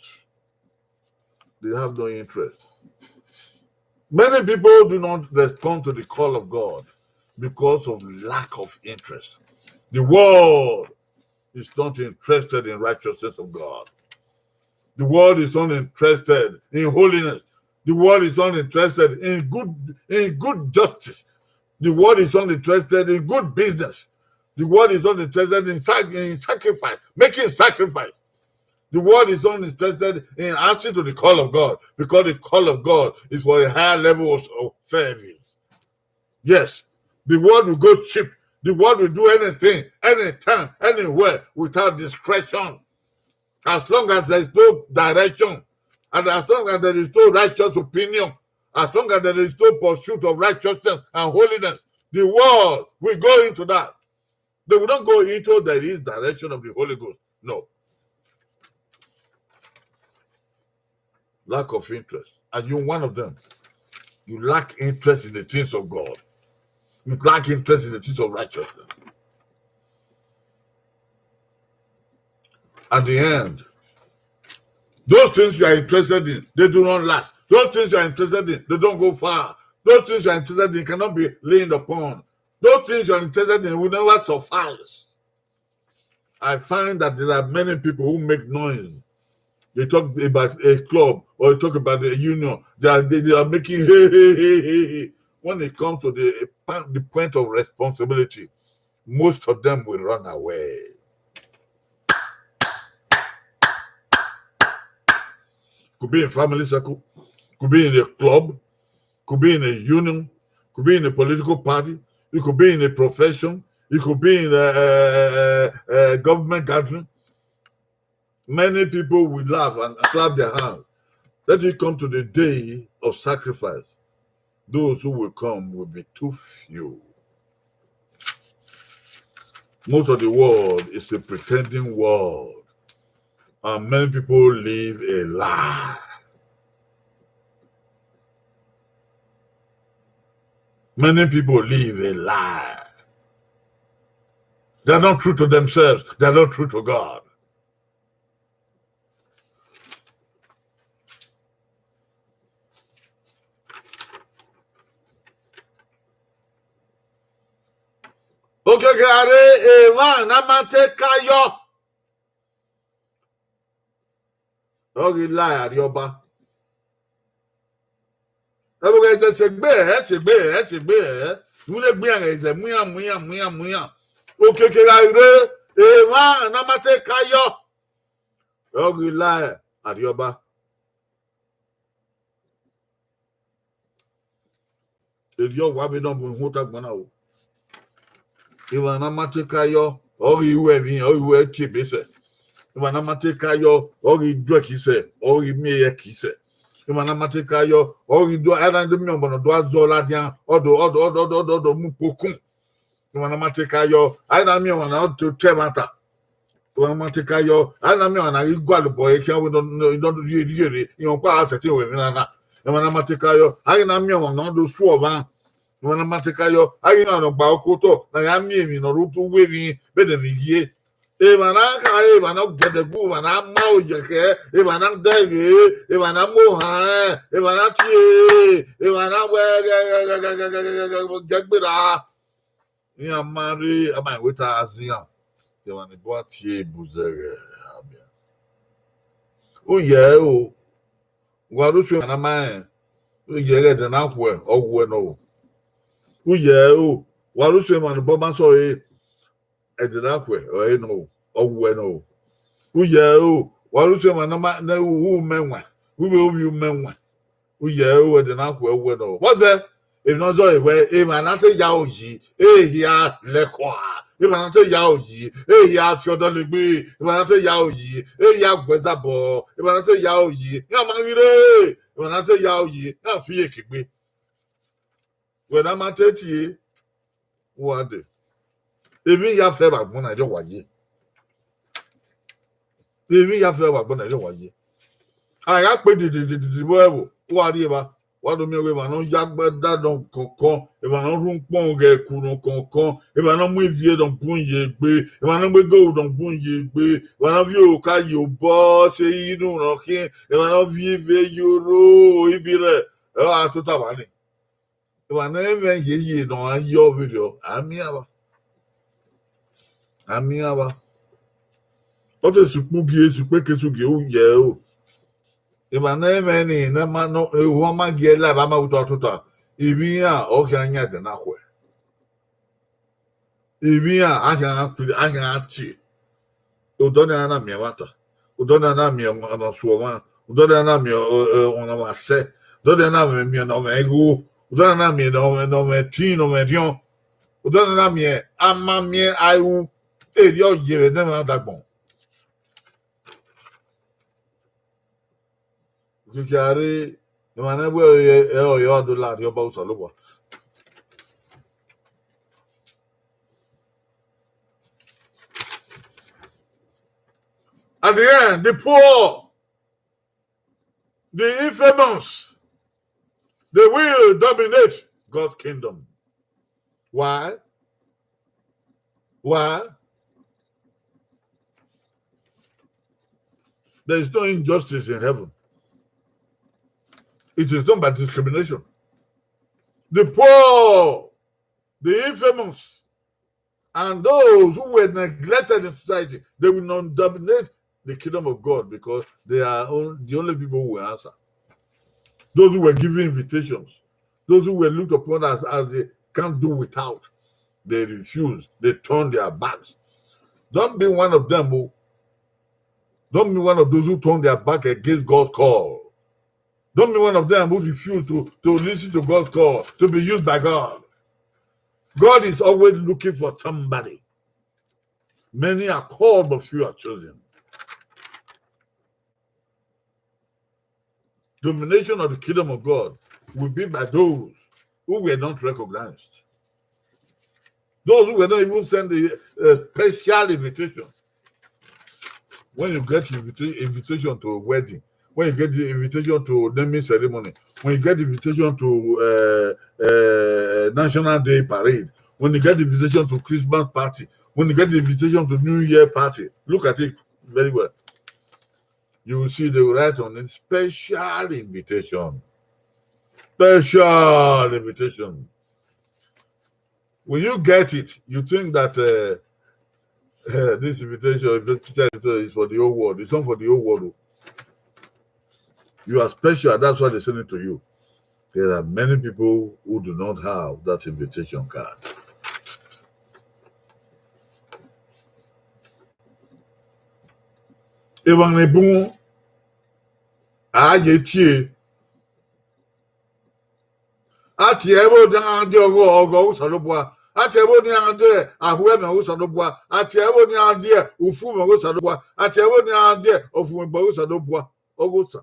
They have no interest. Many people do not respond to the call of God because of lack of interest. The world is not interested in righteousness of God. The world is not interested in holiness. The world is not interested in good, in good justice. The world is not interested in good business. The world is not interested in, sac- in sacrifice, making sacrifice. The world is not interested in answering to the call of God, because the call of God is for a higher level of, of service. Yes, the world will go cheap. The world will do anything, anytime, anywhere without discretion. As long as there is no direction, and as long as there is no righteous opinion, as long as there is no pursuit of righteousness and holiness, the world will go into that. They will not go into the direction of the Holy Ghost. No. Lack of interest. And you're one of them. You lack interest in the things of God. You lack interest in the things of righteousness. At the end, Those things you are interested in, they do not last. Those things you are interested in, they don't go far. Those things you are interested in cannot be leaned upon. Those things you are interested in will never suffice. I find that there are many people who make noise. They talk about a club or they talk about a union. They are, they, they are making hey, hey, hey, hey, hey. When it comes to the, the point of responsibility, most of them will run away. Could be in family circle, could be in a club, could be in a union, could be in a political party, it could be in a profession, it could be in a, a, a, a government gathering. Many people will laugh and clap their hands. Let it come to the day of sacrifice. Those who will come will be too few. Most of the world is a pretending world, and many people live a lie. Many people live a lie. They are not true to themselves. They are not true to God. Okiekie a rre emwa ne a ma te ka yọ. Ọ ghi la Arriọba. Ẹvbo ghẹ zẹ sẹ egbe, ẹ sẹ egbe, ẹ sẹ egbe, ẹ. Iwinna egbe iran ghẹ zẹ mu iran, mu iran, mu iran, mu iran. Okiekie gha rre emwa ne a ma te ka yọ. Ọ ghi la Arriọba. Erriọ wa vbe nọ bu ihuan ota gbọn na o. Emwa ne a ma te ka yọ, ọ ghi ru ẹmwẹ, ọ ghi ru ẹre tie ebe sẹ. Emwa ne a ma te ka yọ, ọ ghi du ẹki sẹ, ọ ghi miẹn ẹki sẹ. Emwa ne a ma te ka yọ, ọ ghi do, a na do miẹn ọmọ ne ọ do a zọ ladian, ọ do, ọ do, ọ do, ọ do, ọ do, ọ do mu ukpokun. Emwa ne a ma te ka yọ, a i na miẹn ọmwa ne ọ do te ẹmwata. Emwa ne a ma te ka yọ, a i na miẹn ọmwa ne a ghi gualọ obọ ẹre khian wẹ ne ọ do rhie rhie rre, iran ọkpa a sẹtin wẹ emwi na na. Emwa ne a ma te ka yọ, a i na miẹn ọmwa ne ọ do su ọmwa. Emwa ne a ma te ka yọ, a i na miẹn ọmwa ne ọ gba oko otọ, ne a ya miẹn emwi ne ọ rre utu uwu emwi vbene emwi ye. Emwa na kha, emwa ne ọ gẹdẹ gu, emwa na ma oyekhẹ, emwa na dẹghe, emwa na mu ohan, emwa na tie, emwa na wẹ ghẹ gberra. Iran ma rre, a ma wẹ ta azian, emwa ni bua tie bu zẹghẹ a miẹn. U yẹ ẹre o, wa rre usun emwa na ma rẹn, u yẹ ẹghẹ ẹdẹ na khuẹ, ọ wuẹ nọ o. U yẹ ẹre o, wa rre usun emwa ne obọ ma sẹ ọre, ẹdẹ na khuẹ, ọ rẹn nọ o, ọ wuẹ nọ o. U yẹ ẹre o, wa rre usun emwa ne ọ ma ne u mẹ wan, u vbe ovbi u mẹ wan. U yẹ ẹre o, ẹdẹ na khuẹ, ọ wuẹ nọ o. Vbọzẹ, emwi ne ọ zọre wẹ, emwa ne a te ya aro yi, e hia lẹkhua. Emwa ne a te ya aro yi, e hia fi ọdọ legbe. Emwa ne a te ya aro yi, e hia guẹ zabọ. Emwa ne a te ya aro yi, iran ma ghi rre. Emwa ne a te ya aro yi, iran fi iyeke gbe. Wẹ ne a ma te tie, u gha dee. Emwi ya fẹ vbe agbọn na, erriọ wa ye. Emwi ya fẹ vbe agbọn na, erriọ wa ye. A gha kpe didididi vbe ẹvbo, u gha rri evba, wa do miẹn wẹ emwa ne ọ ya agbada nọ kọnkọn, emwa ne ọ rhun ukpọn ghẹ ku nọ kọnkọn, emwa ne ọ mu ivie nọ bun ye egbe, emwa ne ọ mu egoru nọ bun ye egbe, emwa ne ọ viọ oka ye obọ, sẹ inu nọ khian, emwa ne ọ viọ ivie ye oro, ibi rẹ, ẹ, ọ gha tota vba ni. Emwa ne ẹ mwẹ yeye ne ọ gha yọ vberriọ, a miẹn avba. A miẹn avba. Ọ te sukpẹ ugie, sukpẹ ke sugie, u yẹ ẹre o. Emwa ne ẹ mwẹ ni, ne ma nọ, ehọ ma gie la, eva ma tota tota. Emwi iran, ọ khian yan ẹdẹ na khuẹ. Emwi iran, a khian, a khian tie. Odọ nian na miẹn ẹmwata, odọ nian na miẹn ọmwa ne ọ su ọmwa, odọ nian na miẹn, ẹ, ẹ, ọmwa ne ọ sẹ, odọ nian na miẹn, miẹn ne ọ mwẹ igho, odọ nian na miẹn ne ọ mwẹ, ne ọ mwẹ ẹtin, ne ọ mwẹ erriọn, odọ nian na miẹn, a ma miẹn a ru, erriọ ye vbe ẹdẹmwẹ na dagbọn. Okiekie a rre, emwa ne wẹ ẹ, ẹ, ọ ya do la Arriọba Osanobua. At the end, the poor, the infamous, they will dominate God's kingdom. Why? Why? There is no injustice in heaven. It is done by discrimination. The poor, the infamous, and those who were neglected in society, they will not dominate the kingdom of God because they are on, the only people who will answer. Those who were given invitations, those who were looked upon as, as they can't do without, they refuse, they turn their backs. Don't be one of them. Oh. Don't be one of those who turn their back against God's call. Don't be one of them who refuse to, to listen to God's call, to be used by God. God is always looking for somebody. Many are called, but few are chosen. Domination of the kingdom of God will be by those who were not recognized. Those who were not even sent a, a special invitation. When you get invita- invitation to a wedding, when you get the invitation to naming ceremony, when you get invitation to uh, uh, National Day parade, when you get invitation to Christmas party, when you get the invitation to New Year party, look at it very well. You will see they will write on it special invitation. Special invitation. When you get it, you think that uh, uh, this invitation, invitation is for the whole world. It's not for the whole world. Oh. You are special. That's why they send it to you. There are many people who do not have that invitation card. Emwa ne bun a ye tie. A tie ẹvbo ne iran die ọghọ, ọghọ Osanobua. A tie ẹvbo ne iran die ahuẹmẹ Osanobua. A tie ẹvbo ne iran die ufumwẹ Osanobua. A tie ẹvbo ne iran die ọfumwegbe Osanobua. Ọghe Osa.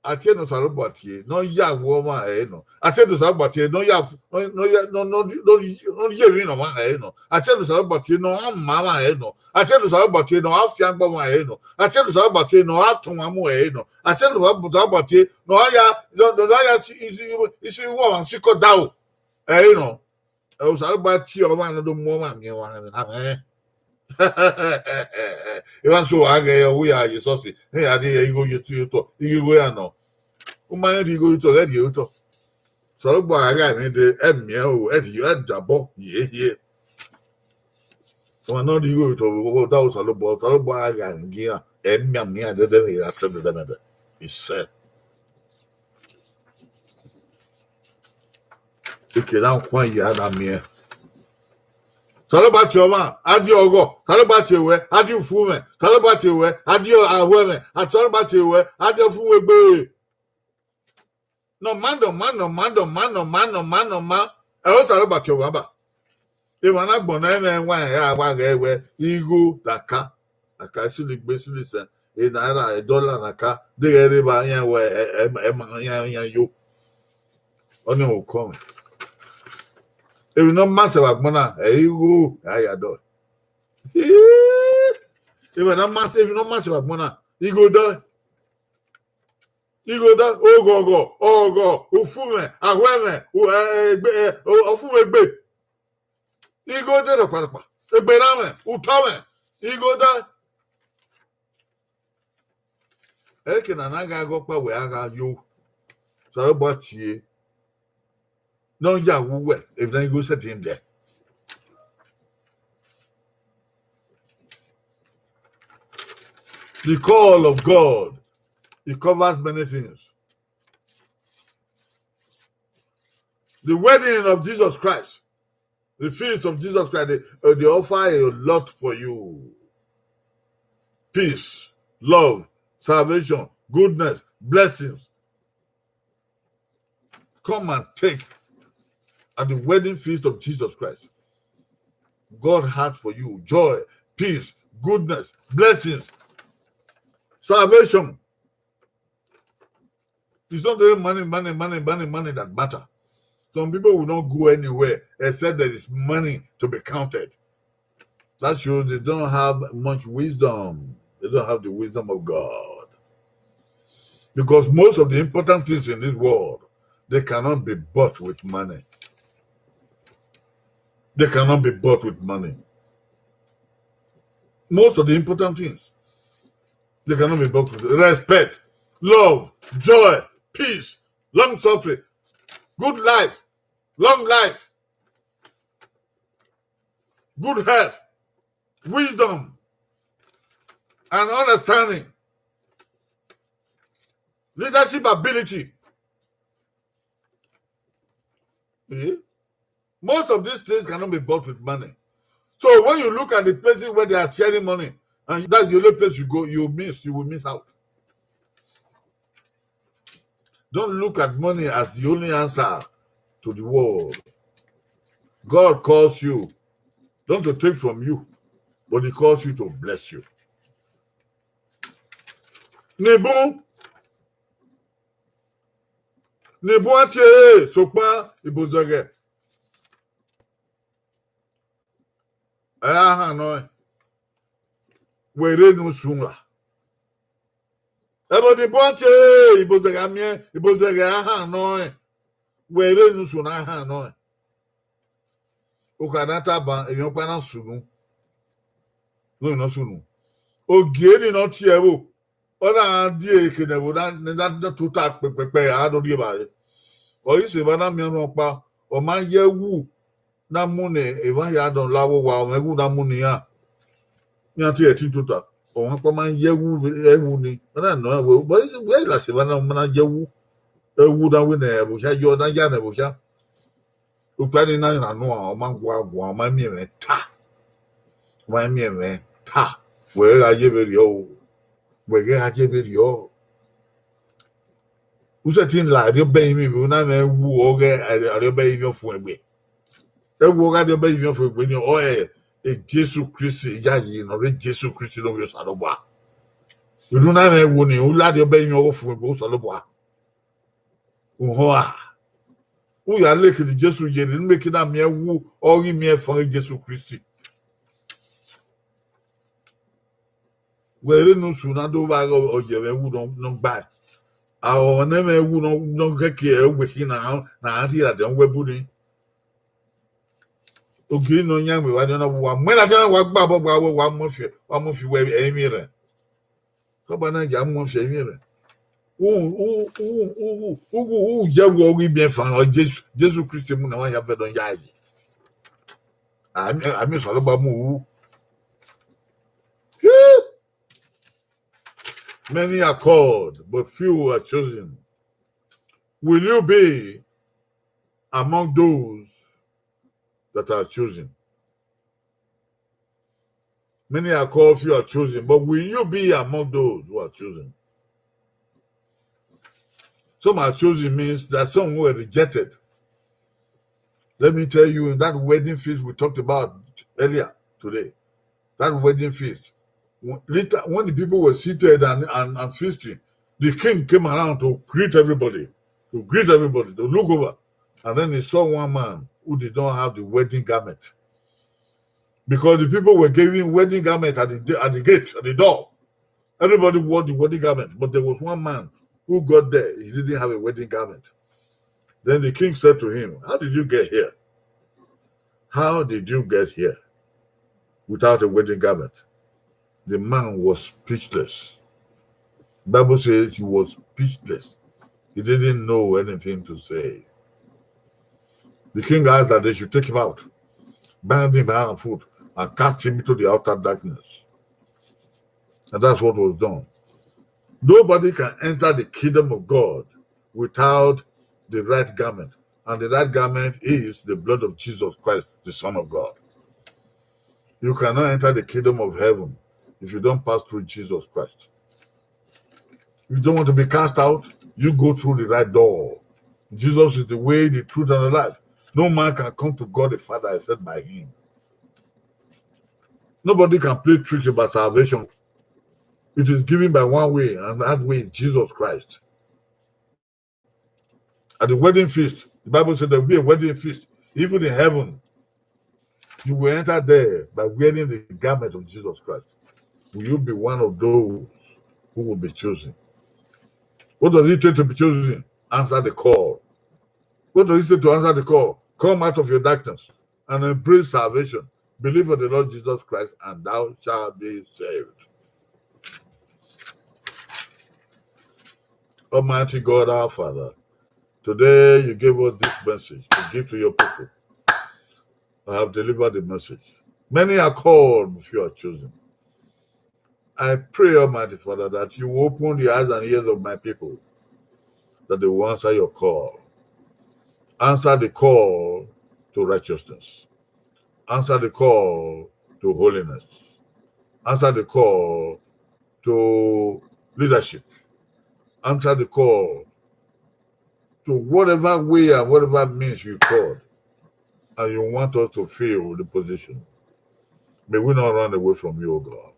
A tie ne Osanobua tie, ne ọ ya vbe ọmwa ẹre nọ. A tie ne Osanobua tie, ne ọ ya fu- ne ọ- ne ọ ya- ne ọ- ne ọ- ne ọ- ne ọ ye emwi ne ọmwa ẹre nọ. A tie ne Osanobua tie, ne ọ ma ọmwa ẹre nọ. A tie ne Osanobua tie, ne ọ fiangbe ọmwa ẹre nọ. A tie ne Osanobua tie, ne ọ tọn ọmwa mu ẹre nọ. A tie ne Osanobua tie, ne ọ ya ne ọ ya isi- isi- isi ọmwa sikọ daro ẹre nọ. Osanobua tie ọmwa ne ọ do mu ọmwa miẹn ọmwa mwẹ. Emwa so a ghẹ ọ wu ya ye sọsi, ne ya rhie igho ye otọ, igho ya nọ. U ma rẹn rhie igho ye otọ, ghẹ rhie otọ. Osanobua gha gha emwi de, ẹ miẹn o, ẹ rhie, ẹ dabọ ye hie. Ọmwa ne ọ rhie igho ye otọ, vbe odaro Osanobua, Osanobua gha gha emwi iran, ẹ mianmian dẹdẹ vbe ya sẹ dẹdẹ nẹdẹ. Isẹ. Eke na khuan ya na miẹn. Osanobua tie ọmwa, a die ọghọ. Osanobua tie wẹ, a die ufumwẹ. Osanobua tie wẹ, a die ahuẹmwẹ. Osanobua tie wẹ, a die ọfumwegbe. Nọ ma, nọ ma, nọ ma, nọ ma, nọ ma, nọ ma, nọ ma. Ẹ Osanobua tie ọmwa ba. Emwa na gbọnnọ ẹmwẹ ẹwaẹn hẹ a wa ghẹ wẹ igho da ka. A ka sili gbe, sili sẹ, e naira, e dọla na ka, deghẹ rre evba iran wẹ ẹ ma iran iran yo. Ọnii ọmwa ukọ mwẹ. Emwi ne ọ ma sẹ vbe agbọn na, ẹ i igho a ya dọ. Emwi ne ọ ma sẹ, emwi ne ọ ma sẹ vbe agbọn na, igho dọ. Igho dọ, oghọghọ, ọghọ, ufumwẹ, ahuẹmwẹ, u- ẹ- ẹ- egbe- ẹ- o- ọfumwegbe. Igho de rhọkpa rhọkpa, egbe na mwẹ, utọ mwẹ, igho dọ. Ẹke na na gha ghe ọkpa wẹ a gha yo, Osanobua tie, ne ọ ya wu wẹ, emwi ne igho sẹtin dẹ. The call of God, it covers many things. The wedding of Jesus Christ, the feast of Jesus Christ, they, uh, they offer a lot for you. Peace, love, salvation, goodness, blessings. Come and take at the wedding feast of Jesus Christ. God has for you joy, peace, goodness, blessings, salvation. It's not only money, money, money, money, money that matter. Some people will not go anywhere except there is money to be counted. That shows they don't have much wisdom. They don't have the wisdom of God. Because most of the important things in this world, they cannot be bought with money. They cannot be bought with money. Most of the important things. They cannot be bought with respect, love, joy, peace, long suffering, good life, long life, good health, wisdom, and understanding, leadership ability. Eh? Most of these things cannot be bought with money. So when you look at the places where they are sharing money, and that's the only place you go, you miss, you will miss out. Don't look at money as the only answer to the world. God calls you, not to take from you, but he calls you to bless you. Ni bun, ni bun a tie ẹre, sokpan ibozẹghẹ, ẹ ra hannọ ẹn, wẹ rre ne usun ra. Ẹvbo ni bun a tie ẹre, ibozẹghẹ a miẹn, ibozẹghẹ a hannọ ẹn, wẹ rre ne usun na hannọ ẹn. Okha na taba, emwi ọkpa na sunu. Nọ nọ sunu. Ogie ni nọ tie ẹvbo, ọ na die eke ne ẹvbo na, ne na tota kpẹkpẹkpẹ, a do rhie evbare. Ọ i sẹ emwa na miẹn rhọkpa, ọ ma ye ẹwu na mu ne emwa hia dọn la vbe owa, ọ mwẹ ẹwu na mu ne iran. Iran tie ẹtin tota, ọmwa ọkpa ma ye ẹwu, ẹwu ni, ọ na nọ ẹwu, but wẹ i la sẹ emwa na ma na ye ẹwu, ẹwu na wẹ ne ẹvbo hia yọ, na ya ne ẹvbo hia. Okpia ni na rhan nuan, ọ ma gua guan, ọ ma miẹn mwẹ ta. Ọ ma miẹn mwẹ ta. Wẹ gha ye vberriọ o. Wẹ ghẹ gha ye vberriọ. U sẹtin la Arriọba Ẹrinmwi vbe u na mwẹ ẹwu ọghe Arriọba Ẹrinmwi ọfumwegbe. Ẹwu ọghe Arriọba Ẹrinmwi ọfumwegbe ni ọ e Jesu Kristi, iyayi ne ọ rre Jesu Kristi ne ovbi Osanobua. Vbe u na mwẹ ẹwu ni, u la Arriọba Ẹrinmwi ọghe ọfumwegbe Osanobua. Uhunmwu a, u ya leke ne Jesu ye rre, ne u ke na miẹn ẹwu, ọ ghi miẹn ẹfọn Jesu Kristi. Wẹ rre ne usun na do vba ghe ọ yẹ mwẹ ẹwu nọ, nọ gbae. A, ọ ne mwẹ ẹwu nọ, nọ ghẹ ke ẹre wẹ khin na, na a rhie ladian wẹ bu ni. Ogie nọ yan mwẹ evba ni, ọ na wa mu ladian, wa gba obọ gba wẹ, wa mu fi, wa mu fi wẹ ẹrinmwi rẹn. Kọba na ya mu fi ẹrinmwi rẹn. U, u, u, u, u, u, u, u ye ẹwu ọghe ibiẹfan, ọ Jesu, Jesu Kristi mu ne wa ya vbe dọn ya ye. Ami, ami Osanobua mu ru. Many are called, but few are chosen. Will you be among those that are chosen? Many are called, few are chosen, but will you be among those who are chosen? Some are chosen means that some were rejected. Let me tell you, in that wedding feast we talked about earlier today, that wedding feast, when, later, when the people were seated and, and, and feasting, the king came around to greet everybody, to greet everybody, to look over. And then he saw one man who did not have the wedding garment. Because the people were giving wedding garment at the, at the gate, at the door. Everybody wore the wedding garment, but there was one man who got there, he didn't have a wedding garment. Then the king said to him, "How did you get here? How did you get here without a wedding garment?" The man was speechless. Bible says he was speechless. He didn't know anything to say. The king asked that they should take him out, bind him hand and foot, and cast him into the outer darkness. And that's what was done. Nobody can enter the kingdom of God without the right garment. And the right garment is the blood of Jesus Christ, the Son of God. You cannot enter the kingdom of heaven if you don't pass through Jesus Christ. If you don't want to be cast out, you go through the right door. Jesus is the way, the truth, and the life. No man can come to God the Father except by him. Nobody can play tricks about salvation. It is given by one way, and that way is Jesus Christ. At the wedding feast, the Bible said there will be a wedding feast. Even in heaven, you will enter there by wearing the garment of Jesus Christ. Will you be one of those who will be chosen? What does it take to be chosen? Answer the call. What does it take to answer the call? Come out of your darkness and embrace salvation. Believe on the Lord Jesus Christ and thou shalt be saved. Almighty God, our Father, today you gave us this message to give to your people. I have delivered the message. Many are called, but few are chosen. I pray, Almighty Father, that you will open the eyes and ears of my people, that they will answer your call. Answer the call to righteousness. Answer the call to holiness. Answer the call to leadership. Answer the call to whatever way and whatever means you called, and you want us to fill the position. May we not run away from you, O God.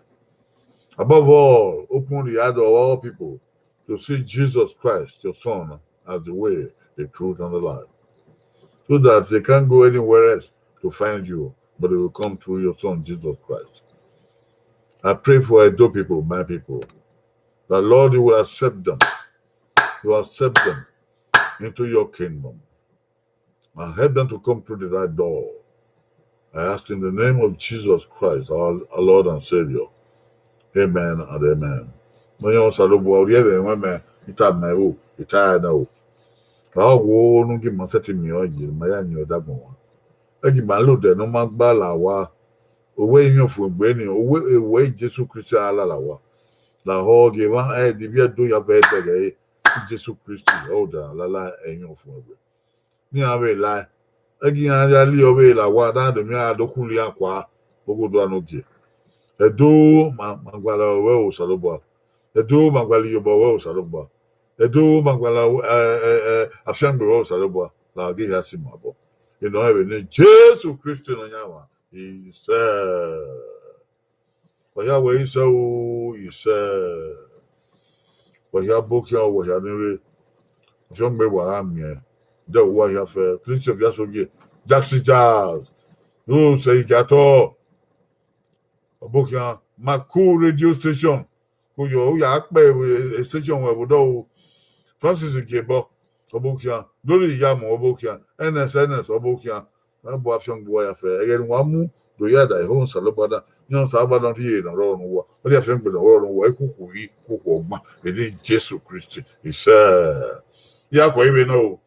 Above all, open the eyes of all people to see Jesus Christ, your Son, as the way, the truth, and the life, so that they can't go anywhere else to find you, but they will come through your Son, Jesus Christ. I pray for Edo people, my people, that, Lord, you will accept them. You accept them into your kingdom and help them to come through the right door. I ask in the name of Jesus Christ, our, our Lord and Savior. Amen and amen. Ne ọ yan Osanobua, ovbi ẹmwẹ mwẹ, I tama ẹvbo, I ta ẹre nẹ o. Ra wo ne u gie ima sẹtin miẹn ọẹn ye, ma ya yin ẹre dagbọn wan. Ẹ gie ima lele odẹ ne ọ ma gba la owa. Owẹ emwi ọfumwegbe ni, owẹ, owẹ Jesu Kristi a lala owa. Lahọ gie emwa ẹdẹ ivbi Ẹdo ya vbe ẹdẹghẹ ẹre, Jesu Kristi ọ da lala emwi ọfumwegbe. Ne iran vbe lae, ẹ gie iran ya li ọvbehe la owa, da do miẹn a do khuli iran kua, oghodo a no gie. Ẹdo ma, ma gualọ ruẹ o Osanobua. Ẹdo ma gualọ iyobọ ruẹ o Osanobua. Ẹdo ma gualọ, ẹ, ẹ, ẹ, afiangbe ruẹ o Osanobua, la ghe hia si mu abọ. Enọ rẹn vbe ne Jesu Kristi Nọyaẹnmwa, isẹ. Wa hia wẹ isẹ o, isẹ. Wa hia bokhian, wa hia ni rre. Afiangbe wa gha miẹn. Dẹ wa hia fẹ, Prince of Yasogie, Jackson Jazz. Ru sẹ igiatọ. Ọbokhian, Maku Radio Station. Ko yọ, u ya kpẹ station wẹ vbe odọ o. Francis Igiebọ, ọbokhian. Glory Iyamu, ọbokhian. Ernest, Ernest, ọbokhian. Ẹ bu afiangbe uwa ya fẹ. Ẹghẹ ne uwa mu do ya da ẹho Osanobua na, ne Osanobua na rhie ne ọ rrọọ ne uwa. Ọ rhie afiangbe ne ọ rrọọ ne uwa. Ikuku ghi, ikuku ọgban. Eni Jesu Kristi, isẹ. Ya kue ivbe na o.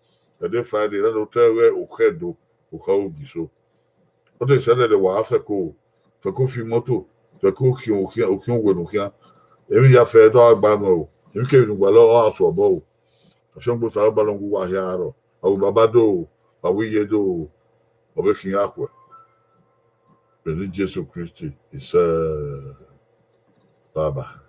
Ẹdẹ Friday, na do te wẹ okhuo Ẹdo, okhuo Ogiso. Ọ te sẹ nẹ wa fẹko, fẹko fi imoto, fẹko khian, khian, khian uwẹ ne u khian. Emwi ya fẹ dọ gha gba nuẹn o. Emwi kevbe ne u gualọ, ọ gha su obọ o. Afiangbe Osanobua ne ọ gu uwa hia rrọọ. A ru baba do o, a ru iye do o, ọ vbe khian khuẹ. Vbe eni Jesu Kristi, isẹ. Bye bye.